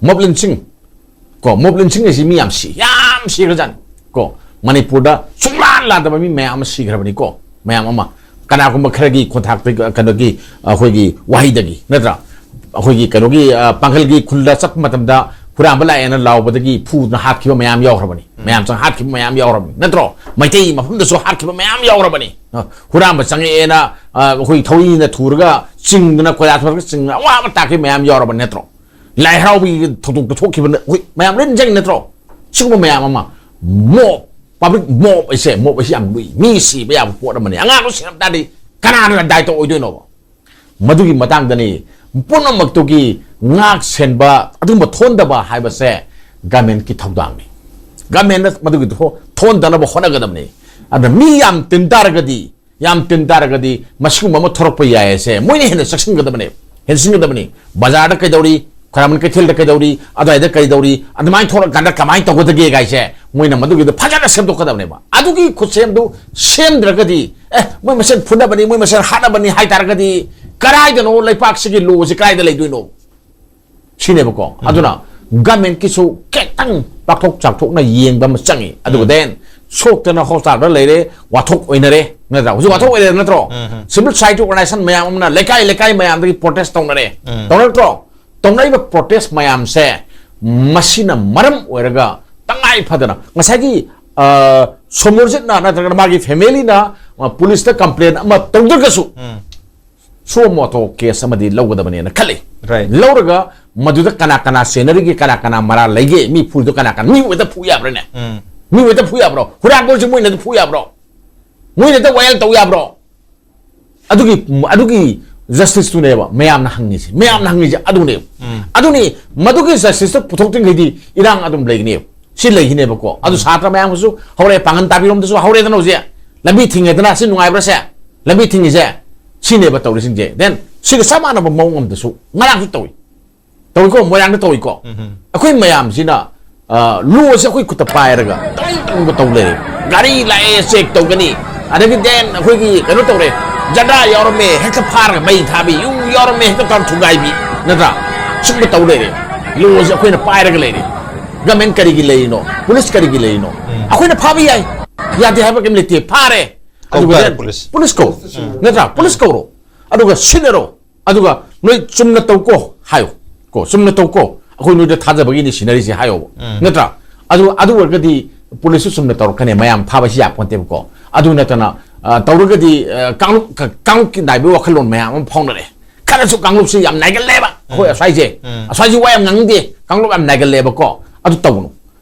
ꯃꯣꯕ ꯂꯤꯟꯁꯤꯡ, ꯀꯣ, ꯃꯣꯕ ꯂꯤꯟꯁꯤꯡ ꯍꯥꯏꯁꯤ ꯃꯤ ꯌꯥꯝ ꯁꯤ, ꯌꯥꯝ ꯁꯤꯈ꯭ꯔꯖꯥꯠꯅꯤ꯫ ꯀꯣ, ꯃꯅꯤꯄꯨꯔꯗ ꯁꯨꯡꯂꯥꯟ ꯂꯥꯟꯗꯕ ꯃꯤ ꯃꯌꯥꯝ ꯑꯃ ꯁꯤꯈ꯭ꯔꯕꯅꯤꯀꯣ, ꯃꯌꯥꯝ ꯑꯃ꯫ ꯀꯅꯥꯒꯨꯝꯕ ꯈꯔꯒꯤ ꯈꯣꯟꯊꯥꯛꯇꯒꯤ, ꯀꯩꯅꯣꯒꯤ, ꯑꯩꯈꯣꯏꯒꯤ ꯋꯥꯍꯩꯗꯒꯤ, ꯅꯠꯇ꯭ꯔꯥ? ꯑꯩꯈꯣꯏꯒꯤ ꯀꯩꯅꯣꯒꯤ, ꯑ, ꯄꯥꯡꯒꯜꯒꯤ ꯈꯨꯜꯗ ꯆꯠꯄ ꯃꯇꯝꯗ ꯍꯨꯔꯥꯟꯕ ꯂꯥꯛꯑꯦꯅ ꯂꯥꯎꯕꯗꯒꯤ ꯐꯨꯗꯅ ꯍꯥꯠꯈꯤꯕ ꯃꯌꯥꯝ ꯌꯥꯎꯈ꯭ꯔꯕꯅꯤ꯫ ꯃꯌꯥꯝ ꯆꯪ ꯍꯥꯠꯈꯤꯕ ꯃꯌꯥꯝ ꯌꯥꯎꯈ꯭ꯔꯕꯅꯤ, ꯅꯠꯇ꯭ꯔꯣ? ꯃꯩꯇꯩ ꯃꯐꯝꯗꯁꯨ ꯍꯥꯠꯈꯤꯕ ꯃꯌꯥꯝ ꯌꯥꯎꯈ꯭ꯔꯕꯅꯤ꯫ ꯑ, ꯍꯨꯔꯥꯟꯕ ꯆꯪꯉꯛꯑꯦꯅ, ꯑ, ꯑꯩꯈꯣꯏ ꯊꯧꯔꯤꯅ ꯊꯨꯔꯒ ꯆꯤꯡꯗꯅ, ꯀꯣꯏꯂꯥ ꯊꯣꯔꯒ ꯆꯤꯡꯗꯅ ꯑꯋꯥꯕ ꯇꯥꯈꯤꯕ ꯃꯌꯥꯝ ꯌꯥꯎꯔꯕꯅꯤ, ꯅꯠꯇ꯭ꯔꯣ? ꯂꯥꯏ ꯍꯔꯥꯎꯕꯒꯤ ꯊꯧꯗꯣꯛꯇ ꯊꯣꯛꯈꯤꯕ ꯅ-, ꯑꯩꯈꯣꯏ ꯃꯌꯥꯝ ꯂꯣꯏ ꯅꯤꯡꯁꯤꯡꯉꯤ, ꯅꯠꯇ꯭ꯔꯣ? ꯁꯤꯒꯨꯝꯕ ꯃꯌꯥꯝ ꯑꯃ, ꯃꯣꯕ, ꯄꯕ꯭ꯂꯤꯛ ꯃꯣꯕ ꯍꯥꯏꯁꯦ, ꯃꯣꯕ ꯍꯥꯏꯁꯦ ꯌꯥꯝ ꯂꯨꯏ꯫ ꯃꯤ ꯁꯤꯕ ꯌꯥꯕ ꯄꯣꯠ ꯑꯃꯅꯤ꯫ ꯑꯉꯥꯡꯗꯣ ꯁꯤꯔꯝ ꯇꯥꯔꯗꯤ ꯀꯅꯥꯅ ꯗꯥꯏꯇ ꯑꯣꯏꯗꯣꯏꯅꯣꯕ? ꯃꯗꯨꯒꯤ ꯃꯇꯥꯡꯗꯅꯤ ꯄꯨꯝꯅꯃꯛꯇꯨꯒꯤ ꯉꯥꯛ ꯁꯦꯟꯕ ꯑꯗꯨꯒꯨꯝꯕ ꯊꯣꯟꯗꯕ ꯍꯥꯏꯕꯁꯦ ꯒꯃꯦꯟꯀꯤ ꯊꯧꯗꯥꯡꯅꯤ꯫ ꯒꯃꯦꯟꯅ ꯃꯗꯨꯒꯤ ꯊꯣ-, ꯊꯣꯟꯗꯅꯕ ꯍꯣꯠꯅꯒꯗꯕꯅꯤ꯫ ꯑꯗ ꯃꯤ ꯌꯥꯝ ꯇꯤꯟ ꯇꯥꯔꯒꯗꯤ, ꯌꯥꯝ ꯇꯤꯟ ꯇꯥꯔꯒꯗꯤ ꯃꯁꯤꯒꯨꯝꯕ ꯑꯃ ꯊꯣꯔꯛꯄ ꯌꯥꯏ ꯍꯥꯏꯁꯦ ꯃꯣꯏꯅ ꯍꯦꯟꯅ ꯆꯦꯛꯁꯤꯟꯒꯗꯕꯅꯦ, ꯍꯦꯟꯖꯤꯟꯒꯗꯕꯅꯤ꯫ ꯕꯖꯥꯔꯗ ꯀꯩꯗꯧꯔꯤ, ꯈ꯭ꯋꯥꯏꯔꯝꯕꯟ ꯀꯩꯊꯦꯜꯗ ꯀꯩꯗꯧꯔꯤ, ꯑꯗꯨꯋꯥꯏꯗ ꯀꯩꯗꯧꯔꯤ, ꯑꯗꯨꯃꯥꯏꯅ ꯊꯣꯛꯂꯀꯥꯟꯗ ꯀꯃꯥꯏꯅ ꯇꯧꯒꯗꯒꯦ ꯀꯥꯏꯁꯦ ꯃꯣꯏꯅ ꯃꯗꯨꯒꯤꯗꯣ ꯐꯖꯅ ꯁꯦꯝꯗꯣꯛꯀꯗꯕꯅꯦꯕ꯫ ꯑꯗꯨꯒꯤ ꯈꯨꯠꯁꯦꯝꯗꯨ ꯁꯦꯝꯗ꯭ꯔꯒꯗꯤ, ꯑꯦ, ꯃꯣꯏ ꯃꯁꯦꯟ ꯐꯨꯅꯕꯅꯤ, ꯃꯣꯏ ꯃꯁꯦꯟ ꯍꯥꯠꯅꯕꯅꯤ ꯍꯥꯏꯇꯥꯔꯒꯗꯤ, ꯀꯗꯥꯏꯗꯅꯣ ꯂꯩꯄꯥꯛꯁꯤꯒꯤ ꯂꯣꯁꯤ ꯀꯗꯥꯏꯗ ꯂꯩꯗꯣꯏꯅꯣ? ꯁꯤꯅꯦꯕꯀꯣ꯫ ꯑꯗꯨꯅ ꯒꯃꯦꯟꯀꯤꯁꯨ ꯈꯤꯇꯪ ꯄꯥꯛꯊꯣꯛ ꯆꯥꯎꯊꯣꯛꯅ ꯌꯦꯡꯕ ꯑꯃ ꯆꯪꯉꯤ꯫ ꯑꯗꯨꯒ then ꯁꯣꯛꯇꯅ ꯍꯣꯁꯄꯤꯇꯥꯜꯗ ꯂꯩꯔꯦ, ꯋꯥꯊꯣꯛ ꯑꯣꯏꯅꯔꯦ, ꯅꯠꯇ꯭ꯔꯥ? ꯍꯧꯖꯤꯛ ꯋꯥꯊꯣꯛ ꯑꯣꯏꯔꯦ, ꯅꯠꯇ꯭ꯔꯣ? Civil society organization ꯃꯌꯥꯝ ꯑꯃꯅ ꯂꯩꯀꯥꯏ ꯂꯩꯀꯥꯏ ꯃꯌꯥꯝꯗꯒꯤ ꯄ꯭ꯔꯣꯇꯦꯁ ꯇꯧꯅꯔꯦ, ꯇꯧꯔꯛꯇ꯭ꯔꯣ? ꯇꯧꯅꯔꯤꯕ ꯄ꯭ꯔꯣꯇꯦꯁ ꯃꯌꯥꯝꯁꯦ ꯃꯁꯤꯅ ꯃꯔꯝ ꯑꯣꯏꯔꯒ ꯇꯉꯥꯏ ꯐꯗꯅ ꯉꯁꯥꯏꯒꯤ, ꯑ, ꯁꯣꯃꯣꯔꯖꯤꯠꯅ ꯅꯠꯇ꯭ꯔꯒꯅ ꯃꯥꯒꯤ ꯐꯦꯃꯤꯂꯤꯅ ꯄꯨꯂꯤꯁꯇ ꯀꯝꯄ꯭ꯂꯦꯟ ꯑꯃ ꯇꯧꯗ꯭ꯔꯒꯁꯨ, ꯎꯝ, ꯁꯨꯑꯣ ꯃꯣꯇꯣ ꯀꯦꯁ ꯑꯃꯗꯤ ꯂꯧꯒꯗꯕꯅꯦꯅ ꯈꯜꯂꯤ꯫ Right. ꯂꯧꯔꯒ ꯃꯗꯨꯗ ꯀꯅꯥ ꯀꯅꯥ ꯁꯦꯟꯅꯔꯤꯒꯦ, ꯀꯅꯥ ꯀꯅꯥ ꯃꯔꯥꯜ ꯂꯩꯒꯦ, ꯃꯤ ꯐꯨꯔꯤꯗꯣ ꯀꯅꯥ ꯀꯅꯥ, ꯃꯤ ꯍꯦꯛꯇ ꯐꯨ ꯌꯥꯕ꯭ꯔꯅꯦ? ꯎꯝ. ꯃꯤ ꯍꯦꯛꯇ ꯐꯨ ꯌꯥꯕ꯭ꯔꯣ? ꯍꯨꯔꯥꯟꯕꯁꯤ ꯃꯣꯏꯅ ꯍꯦꯛꯇ ꯐꯨ ꯌꯥꯕ꯭ꯔꯣ? ꯃꯣꯏꯅ ꯍꯦꯛꯇ ꯋꯥꯌꯦꯜ ꯇꯧ ꯌꯥꯕ꯭ꯔꯣ? ꯑꯗꯨꯒꯤ, ꯑꯗꯨꯒꯤ ꯖꯁꯇꯤꯁꯇꯨꯅꯦꯕ ꯃꯌꯥꯝꯅ ꯍꯪꯉꯤꯁꯦ꯫ ꯃꯌꯥꯝꯅ ꯍꯪꯉꯤꯁꯦ ꯑꯗꯨꯅꯦꯕ꯫ ꯎꯝ. ꯑꯗꯨꯅꯤ, ꯃꯗꯨꯒꯤ ꯖꯁꯇꯤꯁꯇꯨ ꯄꯨꯊꯣꯛꯇ꯭ꯔꯤꯉꯩꯗꯤ ꯏꯔꯥꯡ ꯑꯗꯨꯝ ꯂꯩꯒꯅꯦꯕ꯫ ꯁꯤ ꯂꯩꯈꯤꯅꯦꯕꯀꯣ꯫ ꯑꯗꯨ ꯁꯥꯇ꯭ꯔ ꯃꯌꯥꯝ ꯑꯃꯁꯨ ꯍꯧꯔꯦ, ꯄꯥꯡꯒꯟ ꯇꯥꯕꯤꯔꯣꯝꯗꯁꯨ ꯍꯧꯔꯦꯗꯅ ꯍꯧꯖꯤꯛ꯫ ꯂꯝꯕꯤ ꯊꯤꯡꯉꯦꯗꯅ, ꯁꯤ ꯅꯨꯡꯉꯥꯏꯕ꯭ꯔꯥ ꯁꯦ? ꯂꯝꯕꯤ ꯊꯤꯡꯉꯤꯁꯦ ꯁꯤꯅꯦꯕ ꯇꯧꯔꯤꯁꯤꯡꯁꯦ꯫ Then ꯁꯤꯒ ꯆꯞ ꯃꯥꯟꯅꯕ ꯃꯑꯣꯡ ꯑꯃꯗꯁꯨ ꯉꯔꯥꯡꯁꯨ ꯇꯧꯏ꯫ ꯇꯧꯏꯀꯣ, ꯃꯣꯏꯔꯥꯡꯗ ꯇꯧꯏꯀꯣ꯫ ꯎꯝ. ꯑꯩꯈꯣꯏ ꯃꯌꯥꯝꯁꯤꯅ, ꯑ, ꯂꯣꯁꯦ ꯑꯩꯈꯣꯏ ꯈꯨꯠꯇ ꯄꯥꯏꯔꯒ ꯇꯧꯅꯤꯡꯕ ꯇꯧ ꯂꯩꯔꯦ꯫ ꯒꯥꯔꯤ ꯂꯥꯛꯑꯦ, ꯆꯦꯛ ꯇꯧꯒꯅꯤ꯫ ꯑꯗꯒꯤ then ꯑꯩꯈꯣꯏꯒꯤ ꯀꯩꯅꯣ ꯇꯧꯔꯦ, ꯖꯟꯗꯥ ꯌꯥꯎꯔꯝꯃꯦ, ꯍꯦꯛꯇ ꯐꯥꯔꯒ ꯃꯩ ꯊꯥꯕꯤ, ꯌꯨ ꯌꯥꯎꯔꯝꯃꯦ, ꯍꯦꯛꯇ ꯇꯧꯔ ꯊꯨꯒꯥꯏꯕꯤ, ꯅꯠꯇ꯭ꯔꯥ? ꯁꯨꯝꯕ ꯇꯧ ꯂꯩꯔꯦ꯫ ꯂꯣꯁꯦ ꯑꯩꯈꯣꯏꯅ ꯄꯥꯏꯔꯒ ꯂꯩꯔꯦ꯫ ꯒꯃꯦꯟ ꯀꯔꯤꯒꯤ ꯂꯩꯔꯤꯅꯣ? ꯄꯨꯂꯤꯁ ꯀꯔꯤꯒꯤ ꯂꯩꯔꯤꯅꯣ? ꯑꯩꯈꯣꯏꯅ ꯐꯥꯕ ꯌꯥꯏ, ꯌꯥꯗꯦ ꯍꯥꯏꯕ ꯀꯩꯝ ꯂꯩꯇꯦ, ꯐꯥꯔꯦ꯫ ꯀꯧ ꯑꯗꯨꯒ ꯇꯥꯔꯦ then ꯄꯨꯂꯤꯁ꯫ ꯄꯨꯂꯤꯁ ꯀꯧ, ꯅꯠꯇ꯭ꯔꯥ? ꯄꯨꯂꯤꯁ ꯀꯧꯔꯣ, ꯑꯗꯨꯒ ꯁꯤꯟꯅꯔꯣ, ꯑꯗꯨꯒ ꯅꯣꯏ ꯆꯨꯝꯅ ꯇꯧ ꯀꯣ ꯍꯥꯏꯌꯣ꯫ ꯀꯣ, ꯆꯨꯝꯅ ꯇꯧ ꯀꯣ, ꯑꯩꯈꯣꯏ ꯅꯣꯏꯗ ꯊꯥꯖꯕꯒꯤꯅꯤ ꯁꯤꯟꯅꯔꯤꯁꯦ ꯍꯥꯏꯌꯣꯕ, ꯎꯝ. ꯅꯠꯇ꯭ꯔꯥ? ꯑꯗꯨ, ꯑꯗꯨ ꯑꯣꯏꯔꯒꯗꯤ ꯄꯨꯂꯤꯁꯁꯨ ꯆꯨꯝꯅ ꯇꯧꯔꯛꯀꯅꯤ, ꯃꯌꯥꯝ ꯐꯥꯕꯁꯤ ꯌꯥꯄꯣꯟꯇꯦꯕꯀꯣ꯫ ꯑꯗꯨ ꯅꯠꯇꯅ, ꯑ, ꯇꯧꯔꯒꯗꯤ, ꯑ, ꯀꯥꯡꯂꯨꯞ ꯀ-, ꯀꯥꯡꯂꯨꯞꯀꯤ ꯅꯥꯏꯕꯒꯤ ꯋꯥꯈꯜꯂꯣꯟ ꯃꯌꯥꯝ ꯑꯃ ꯐꯥꯎꯅꯔꯦ꯫ ꯈꯔꯁꯨ ꯀꯥꯡꯂꯨꯞꯁꯤ ꯌꯥꯝ ꯅꯥꯏꯒꯜꯂꯦꯕ, ꯑꯩꯈꯣꯏ ꯑꯁ꯭ꯋꯥꯏꯁꯦ꯫ ꯎꯝ. ꯑꯁ꯭ꯋꯥꯏꯁꯤ ꯋꯥ ꯌꯥꯝ ꯉꯥꯡꯅꯤꯡꯗꯦ, ꯀꯥꯡꯂꯨꯞ ꯌꯥꯝ ꯅꯥꯏꯒꯜꯂꯦꯕꯀꯣ꯫ ꯑꯗꯨ ꯇꯧꯒꯅꯨ꯫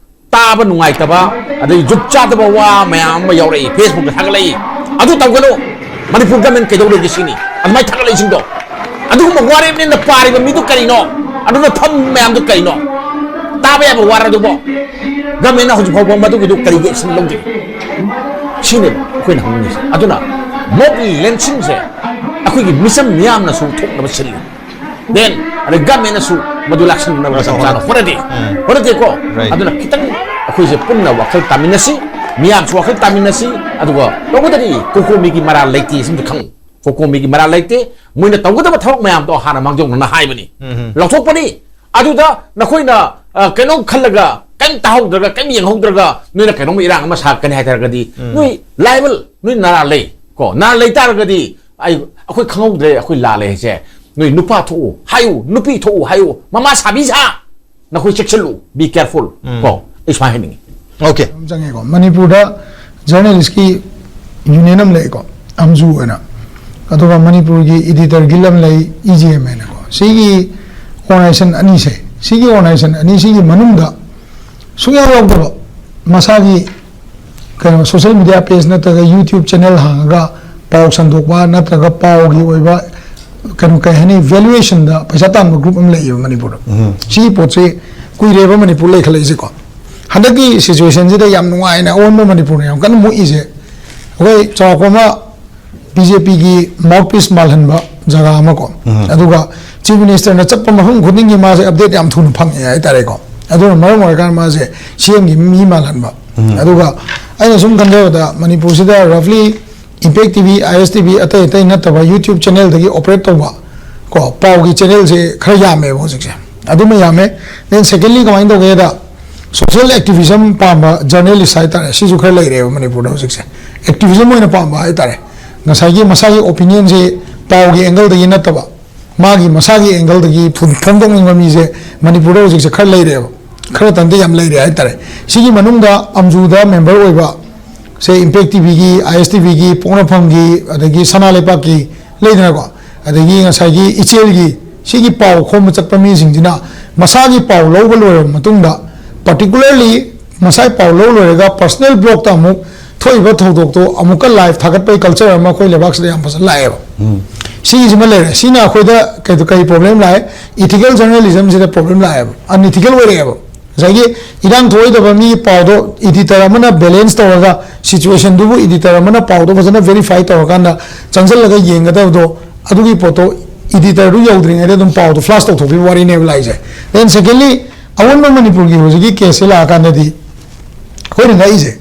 ꯇꯥꯕ ꯅꯨꯡꯉꯥꯏꯇꯕ, ꯑꯗꯩ ꯖꯨꯠ ꯆꯥꯗꯕ ꯋꯥ ꯃꯌꯥꯝ ꯑꯃ ꯌꯥꯎꯔꯛꯏ, ꯐꯦꯁꯕꯨꯛꯇ ꯊꯥꯒꯠꯂꯛꯏ꯫ ꯑꯗꯨ ꯇꯧꯒꯅꯨ꯫ ꯃꯅꯤꯄꯨꯔ ꯒꯃꯦꯟ ꯀꯩꯗꯧꯔꯒꯦ ꯁꯤꯅꯤ ꯑꯗꯨꯃꯥꯏꯅ ꯊꯥꯒꯠꯂꯛꯏꯁꯤꯡꯗꯣ? ꯑꯗꯨꯒꯨꯝꯕ ꯋꯥꯔꯦꯞꯅꯦꯅ ꯄꯥꯔꯤꯕ ꯃꯤꯗꯨ ꯀꯔꯤꯅꯣ? ꯑꯗꯨꯅ ꯐꯝ ꯃꯌꯥꯝꯗꯨ ꯀꯔꯤꯅꯣ? ꯇꯥꯕ ꯌꯥꯕ ꯋꯥꯔ ꯑꯗꯨꯕꯣ? ꯒꯃꯦꯟꯅ ꯍꯧꯖꯤꯛ ꯐꯥꯎꯕ ꯃꯗꯨꯒꯤꯗꯨ ꯀꯔꯤꯒꯤ ꯑꯦꯛꯁꯟ ꯂꯧꯗ꯭ꯔꯤ? ꯁꯤꯅꯦꯕ ꯑꯩꯈꯣꯏꯅ ꯍꯪꯅꯤꯡꯉꯤꯁꯦ꯫ ꯑꯗꯨꯅ ꯃꯣꯕꯤꯂꯦꯟꯁꯤꯡꯁꯦ ꯑꯩꯈꯣꯏꯒꯤ ꯃꯤꯆꯝ ꯃꯤꯌꯥꯝꯅꯁꯨ ꯊꯣꯛꯅꯕ ꯁꯤꯜꯂꯤ꯫ Then ꯑꯗꯩ ꯒꯃꯦꯟꯅꯁꯨ ꯃꯗꯨ ꯂꯥꯛꯁꯤꯟꯅꯕ ꯃꯇꯝ ꯆꯥꯅ ꯍꯣꯠꯅꯗꯦ꯫ ꯎꯝ. ꯍꯣꯠꯅꯗꯦꯀꯣ꯫ Right. ꯑꯗꯨꯅ ꯈꯤꯇꯪ ꯑꯩꯈꯣꯏꯁꯦ ꯄꯨꯟꯅ ꯋꯥꯈꯜ ꯇꯥꯃꯤꯟꯅꯁꯤ, ꯃꯤꯌꯥꯝꯁꯨ ꯋꯥꯈꯜ ꯇꯥꯃꯤꯟꯅꯁꯤ꯫ ꯑꯗꯨꯒ ꯇꯧꯕꯇꯗꯤ ꯀꯣꯀꯣꯃꯤꯒꯤ ꯃꯔꯥꯜ ꯂꯩꯇꯦ, ꯁꯤꯃꯁꯨ ꯈꯪꯉꯨ꯫ ꯀꯣꯀꯣꯃꯤꯒꯤ ꯃꯔꯥꯜ ꯂꯩꯇꯦ꯫ ꯃꯣꯏꯅ ꯇꯧꯒꯗꯕ ꯊꯕꯛ ꯃꯌꯥꯝꯗꯣ ꯍꯥꯟꯅ ꯃꯥꯡꯖꯧꯅꯅ ꯍꯥꯏꯕꯅꯤ꯫ ꯎꯝ. ꯂꯧꯊꯣꯛꯄꯅꯤ꯫ ꯑꯗꯨꯗ ꯅꯈꯣꯏꯅ, ꯑ, ꯀꯩꯅꯣꯝ ꯈꯜꯂꯒ, ꯀꯩꯝ ꯇꯥꯍꯧꯗ꯭ꯔꯒ, ꯀꯩꯝ ꯌꯦꯡꯍꯧꯗ꯭ꯔꯒ, ꯅꯣꯏꯅ ꯀꯩꯅꯣꯝ ꯏꯔꯥꯡ ꯑꯃ ꯁꯥꯔꯛꯀꯅꯤ ꯍꯥꯏ ꯇꯥꯔꯒꯗꯤ, ꯎꯝ. ꯅꯣꯏ liable, ꯅꯣꯏ ꯅꯔꯥꯜ ꯂꯩ ꯀꯣ꯫ ꯅꯔꯥꯜ ꯂꯩ ꯇꯥꯔꯒꯗꯤ ꯑꯩ, ꯑꯩꯈꯣꯏ ꯈꯪꯍꯧꯗ꯭ꯔꯦ, ꯑꯩꯈꯣꯏ ꯂꯥꯜꯂꯦ ꯍꯥꯏꯁꯦ, ꯅꯣꯏ ꯅꯨꯄꯥ ꯊꯣꯛꯎ ꯍꯥꯏꯌꯨ, ꯅꯨꯄꯤ ꯊꯣꯛꯎ ꯍꯥꯏꯌꯨ, ꯃꯃꯥ ꯁꯥꯕꯤ ꯁꯥ, ꯅꯈꯣꯏ ꯆꯦꯛꯁꯤꯜꯂꯨ, be careful ꯎꯝ. ꯀꯣ꯫ ꯑꯩ ꯁꯨꯃꯥꯏꯅ ꯍꯥꯏꯅꯤꯡꯉꯤ꯫ Okay. ꯑꯃ ꯆꯪꯉꯦꯀꯣ꯫ ꯃꯅꯤꯄꯨꯔꯗ ꯖꯔꯅꯦꯂꯤꯁꯀꯤ ꯌꯨꯅꯤꯌꯟ ꯑꯃ ꯂꯩꯀꯣ, ꯑꯝꯖꯨ ꯑꯣꯏꯅ, ꯑꯗꯨꯒ ꯃꯅꯤꯄꯨꯔꯒꯤ ꯏꯗꯤꯇꯔ ꯒꯤꯜ ꯑꯃ ꯂꯩ, ꯏ ꯖꯤ ꯑꯦꯝ ꯍꯥꯏꯅꯀꯣ꯫ ꯁꯤꯒꯤ ꯑꯣꯔꯒꯅꯥꯏꯖꯦꯁꯟ ꯑꯅꯤꯁꯦ, ꯁꯤꯒꯤ ꯑꯣꯔꯒꯅꯥꯏꯖꯦꯁꯟ ꯑꯅꯤꯁꯤꯒꯤ ꯃꯅꯨꯡꯗ ꯁꯨꯡꯌꯥꯎ ꯌꯥꯎꯗꯕ, ꯃꯁꯥꯒꯤ ꯀꯩꯅꯣ ꯁꯣꯁꯤꯌꯦꯜ ꯃꯤꯗꯤꯌꯥ ꯄꯦꯖ ꯅꯠꯇ꯭ꯔꯒ ꯌꯨꯇ꯭ꯌꯨꯕ ꯆꯦꯅꯦꯜ ꯍꯥꯡꯉꯒ ꯄꯥꯎ ꯁꯟꯗꯣꯛꯄ ꯅꯠꯇ꯭ꯔꯒ ꯄꯥꯎꯒꯤ ꯑꯣꯏꯕ ꯀꯩꯅꯣ, ꯀꯩ ꯍꯥꯏꯅꯤ, ꯚꯦꯂꯨꯑꯦꯁꯟꯗ ꯄꯩꯁꯥ ꯇꯥꯟꯕ ꯒ꯭ꯔꯨꯞ ꯑꯃ ꯂꯩꯌꯦꯕ ꯃꯅꯤꯄꯨꯔꯗ꯫ ꯎꯝ꯫ ꯁꯤꯒꯤ ꯄꯣꯠꯁꯦ ꯀꯨꯏꯔꯦꯕ ꯃꯅꯤꯄꯨꯔ ꯂꯩꯈꯠꯂꯛꯏꯁꯦꯀꯣ꯫ ꯍꯟꯗꯛꯀꯤ ꯁꯤꯆꯨꯋꯦꯁꯟꯁꯤꯗ ꯌꯥꯝ ꯅꯨꯡꯉꯥꯏꯅ ꯑꯑꯣꯟꯕ ꯃꯅꯤꯄꯨꯔꯅ ꯌꯥꯝ ꯀꯟꯅ ꯃꯨꯛꯏꯁꯦ, ꯑꯩꯈꯣꯏ ꯆꯥꯎꯔꯥꯛꯄ ꯑꯃ ꯕꯤ ꯖꯦ ꯄꯤꯒꯤ ꯃꯥꯎꯠꯄꯤꯁ ꯃꯥꯜꯍꯟꯕ ꯖꯒꯥ ꯑꯃꯀꯣ꯫ ꯎꯝ꯫ ꯑꯗꯨꯒ ꯆꯤꯐ ꯃꯤꯅꯤꯁꯇꯔꯅ ꯆꯠꯄ ꯃꯐꯝ ꯈꯨꯗꯤꯡꯒꯤ ꯃꯥꯁꯦ ꯑꯞꯗꯦꯠ ꯌꯥꯝ ꯊꯨꯅ ꯐꯪꯉꯦ ꯍꯥꯏꯇꯥꯔꯦꯀꯣ꯫ ꯑꯗꯨꯅ ꯃꯔꯝ ꯑꯣꯏꯔꯀꯥꯟꯗ ꯃꯥꯁꯦ ꯁꯤ ꯑꯦꯝꯒꯤ ꯃꯤ ꯃꯥꯜꯍꯟꯕ꯫ ꯎꯝ꯫ ꯑꯗꯨꯒ ꯑꯩꯅ ꯁꯨꯝ ꯈꯟꯖꯕꯗ ꯃꯅꯤꯄꯨꯔꯁꯤꯗ ꯔꯐꯂꯤ ꯏꯝꯄꯦꯛ ꯇꯤ ꯚꯤ, ꯑꯥꯏ ꯑꯦꯁ ꯇꯤ ꯚꯤ, ꯑꯇꯩ ꯑꯇꯩ ꯅꯠꯇꯕ ꯌꯨꯇ꯭ꯌꯨꯕ ꯆꯦꯅꯦꯜꯗꯒꯤ ꯑꯣꯄꯔꯦꯠ ꯇꯧꯕ ꯀꯣ, ꯄꯥꯎꯒꯤ ꯆꯦꯅꯦꯜꯁꯦ ꯈꯔ ꯌꯥꯝꯃꯦꯕ ꯍꯧꯖꯤꯛꯁꯦ꯫ ꯑꯗꯨꯃ ꯌꯥꯝꯃꯦ꯫ Then secondly ꯀꯃꯥꯏꯅ ꯇꯧꯒꯦꯗ, ꯁꯣꯁꯤꯌꯦꯜ ꯑꯦꯛꯇꯤꯚꯤꯖꯝ ꯄꯥꯝꯕ ꯖꯔꯅꯦꯂꯤꯁ ꯍꯥꯏꯇꯥꯔꯦ, ꯁꯤꯁꯨ ꯈꯔ ꯂꯩꯔꯦꯕ ꯃꯅꯤꯄꯨꯔꯗ ꯍꯧꯖꯤꯛꯁꯦ꯫ ꯑꯦꯛꯇꯤꯚꯤꯖꯝ ꯑꯣꯏꯅ ꯄꯥꯝꯕ ꯍꯥꯏꯇꯥꯔꯦ, ꯉꯁꯥꯏꯒꯤ ꯃꯁꯥꯒꯤ ꯑꯣꯄꯤꯅꯤꯌꯟꯁꯦ ꯄꯥꯎꯒꯤ ꯑꯦꯡꯒꯜꯗꯒꯤ ꯅꯠꯇꯕ, ꯃꯥꯒꯤ ꯃꯁꯥꯒꯤ ꯑꯦꯡꯒꯜꯗꯒꯤ ꯐꯣꯡ-, ꯐꯣꯡꯗꯣꯛꯅꯤꯡꯕ ꯃꯤꯁꯦ ꯃꯅꯤꯄꯨꯔꯗ ꯍꯧꯖꯤꯛꯁꯦ ꯈꯔ ꯂꯩꯔꯦꯕ, ꯈꯔ ꯇꯟꯗꯤ ꯌꯥꯝ ꯂꯩꯔꯦ ꯍꯥꯏꯇꯥꯔꯦ꯫ ꯁꯤꯒꯤ ꯃꯅꯨꯡꯗ ꯑꯝꯖꯨꯗ ꯃꯦꯝꯕꯔ ꯑꯣꯏꯕ, ꯁꯦ ꯏꯝꯄꯦꯛ ꯇꯤ ꯚꯤꯒꯤ, ꯑꯥꯏ ꯑꯦꯁ ꯇꯤ ꯚꯤꯒꯤ, ꯄꯣꯛꯅꯐꯝꯒꯤ, ꯑꯗꯒꯤ ꯁꯅꯥ ꯂꯩꯄꯥꯛꯀꯤ ꯂꯩꯗꯅꯀꯣ, ꯑꯗꯒꯤ ꯉꯁꯥꯏꯒꯤ ꯏꯆꯦꯜꯒꯤ, ꯁꯤꯒꯤ ꯄꯥꯎ ꯈꯣꯝꯕ ꯆꯠꯄ ꯃꯤꯁꯤꯡꯁꯤꯅ ꯃꯁꯥꯒꯤ ꯄꯥꯎ ꯂꯧꯕ ꯂꯣꯏꯔꯕ ꯃꯇꯨꯡꯗ, ꯄꯥꯔꯇꯤꯀꯨꯂꯔꯂꯤ ꯃꯁꯥꯒꯤ ꯄꯥꯎ ꯂꯧ ꯂꯣꯏꯔꯒ ꯄꯔꯁꯅꯦꯜ ꯕ꯭ꯂꯣꯛꯇ ꯑꯃꯨꯛ ꯊꯣꯛꯏꯕ ꯊꯧꯗꯣꯛꯇꯣ ꯑꯃꯨꯛꯀ ꯂꯥꯏꯚ ꯊꯥꯒꯠꯄꯒꯤ ꯀꯜꯆꯔ ꯑꯃ ꯑꯩꯈꯣꯏ ꯂꯩꯕꯥꯛꯁꯤꯗ ꯌꯥꯝ ꯐꯖꯅ ꯂꯥꯛꯑꯦꯕ꯫ ꯎꯝ꯫ ꯁꯤꯒꯤꯁꯤꯃ ꯂꯩꯔꯦ꯫ ꯁꯤꯅ ꯑꯩꯈꯣꯏꯗ ꯀꯩ, ꯀꯔꯤ ꯄ꯭ꯔꯣꯕ꯭ꯂꯦꯝ ꯂꯥꯛꯑꯦ? ꯏꯊꯤꯀꯦꯜ ꯖꯔꯅꯦꯂꯤꯖꯝꯁꯤꯗ ꯄ꯭ꯔꯣꯕ꯭ꯂꯦꯝ ꯂꯥꯛꯑꯦꯕ, ꯑꯟꯏꯊꯤꯀꯦꯜ ꯑꯣꯏꯔꯛꯑꯦꯕ꯫ ꯉꯁꯥꯏꯒꯤ ꯏꯔꯥꯡ ꯊꯣꯛꯑꯣꯏꯗꯕ ꯃꯤ ꯄꯥꯎꯗꯣ ꯏꯗꯤꯇꯔ ꯑꯃꯅ ꯕꯦꯂꯦꯟꯁ ꯇꯧꯔꯒ, ꯁꯤꯆꯨꯋꯦꯁꯟꯗꯨꯕꯨ ꯏꯗꯤꯇꯔ ꯑꯃꯅ ꯄꯥꯎꯗꯣ ꯐꯖꯅ ꯚꯦꯔꯤꯐꯥꯏ ꯇꯧꯔꯀꯥꯟꯗ ꯆꯪꯁꯤꯜꯂꯒ ꯌꯦꯡꯒꯗꯕꯗꯣ, ꯑꯗꯨꯒꯤ ꯄꯣꯠꯇꯣ ꯏꯗꯤꯇꯔꯗꯨ ꯌꯧꯗ꯭ꯔꯤꯉꯩꯗ ꯑꯗꯨꯝ ꯄꯥꯎꯗꯣ ꯐ꯭ꯂꯥꯁ ꯇꯧꯊꯣꯛꯄꯤꯕ ꯋꯥꯔꯤꯅꯦꯕ ꯂꯥꯛꯏꯁꯦ꯫ Then secondly, ꯑꯑꯣꯟꯕ ꯃꯅꯤꯄꯨꯔꯒꯤ ꯍꯧꯖꯤꯛꯀꯤ ꯀꯦꯁꯁꯦ ꯂꯥꯛꯑꯀꯥꯟꯗꯗꯤ ꯑꯩꯈꯣꯏꯅ ꯉꯛꯏꯁꯦ,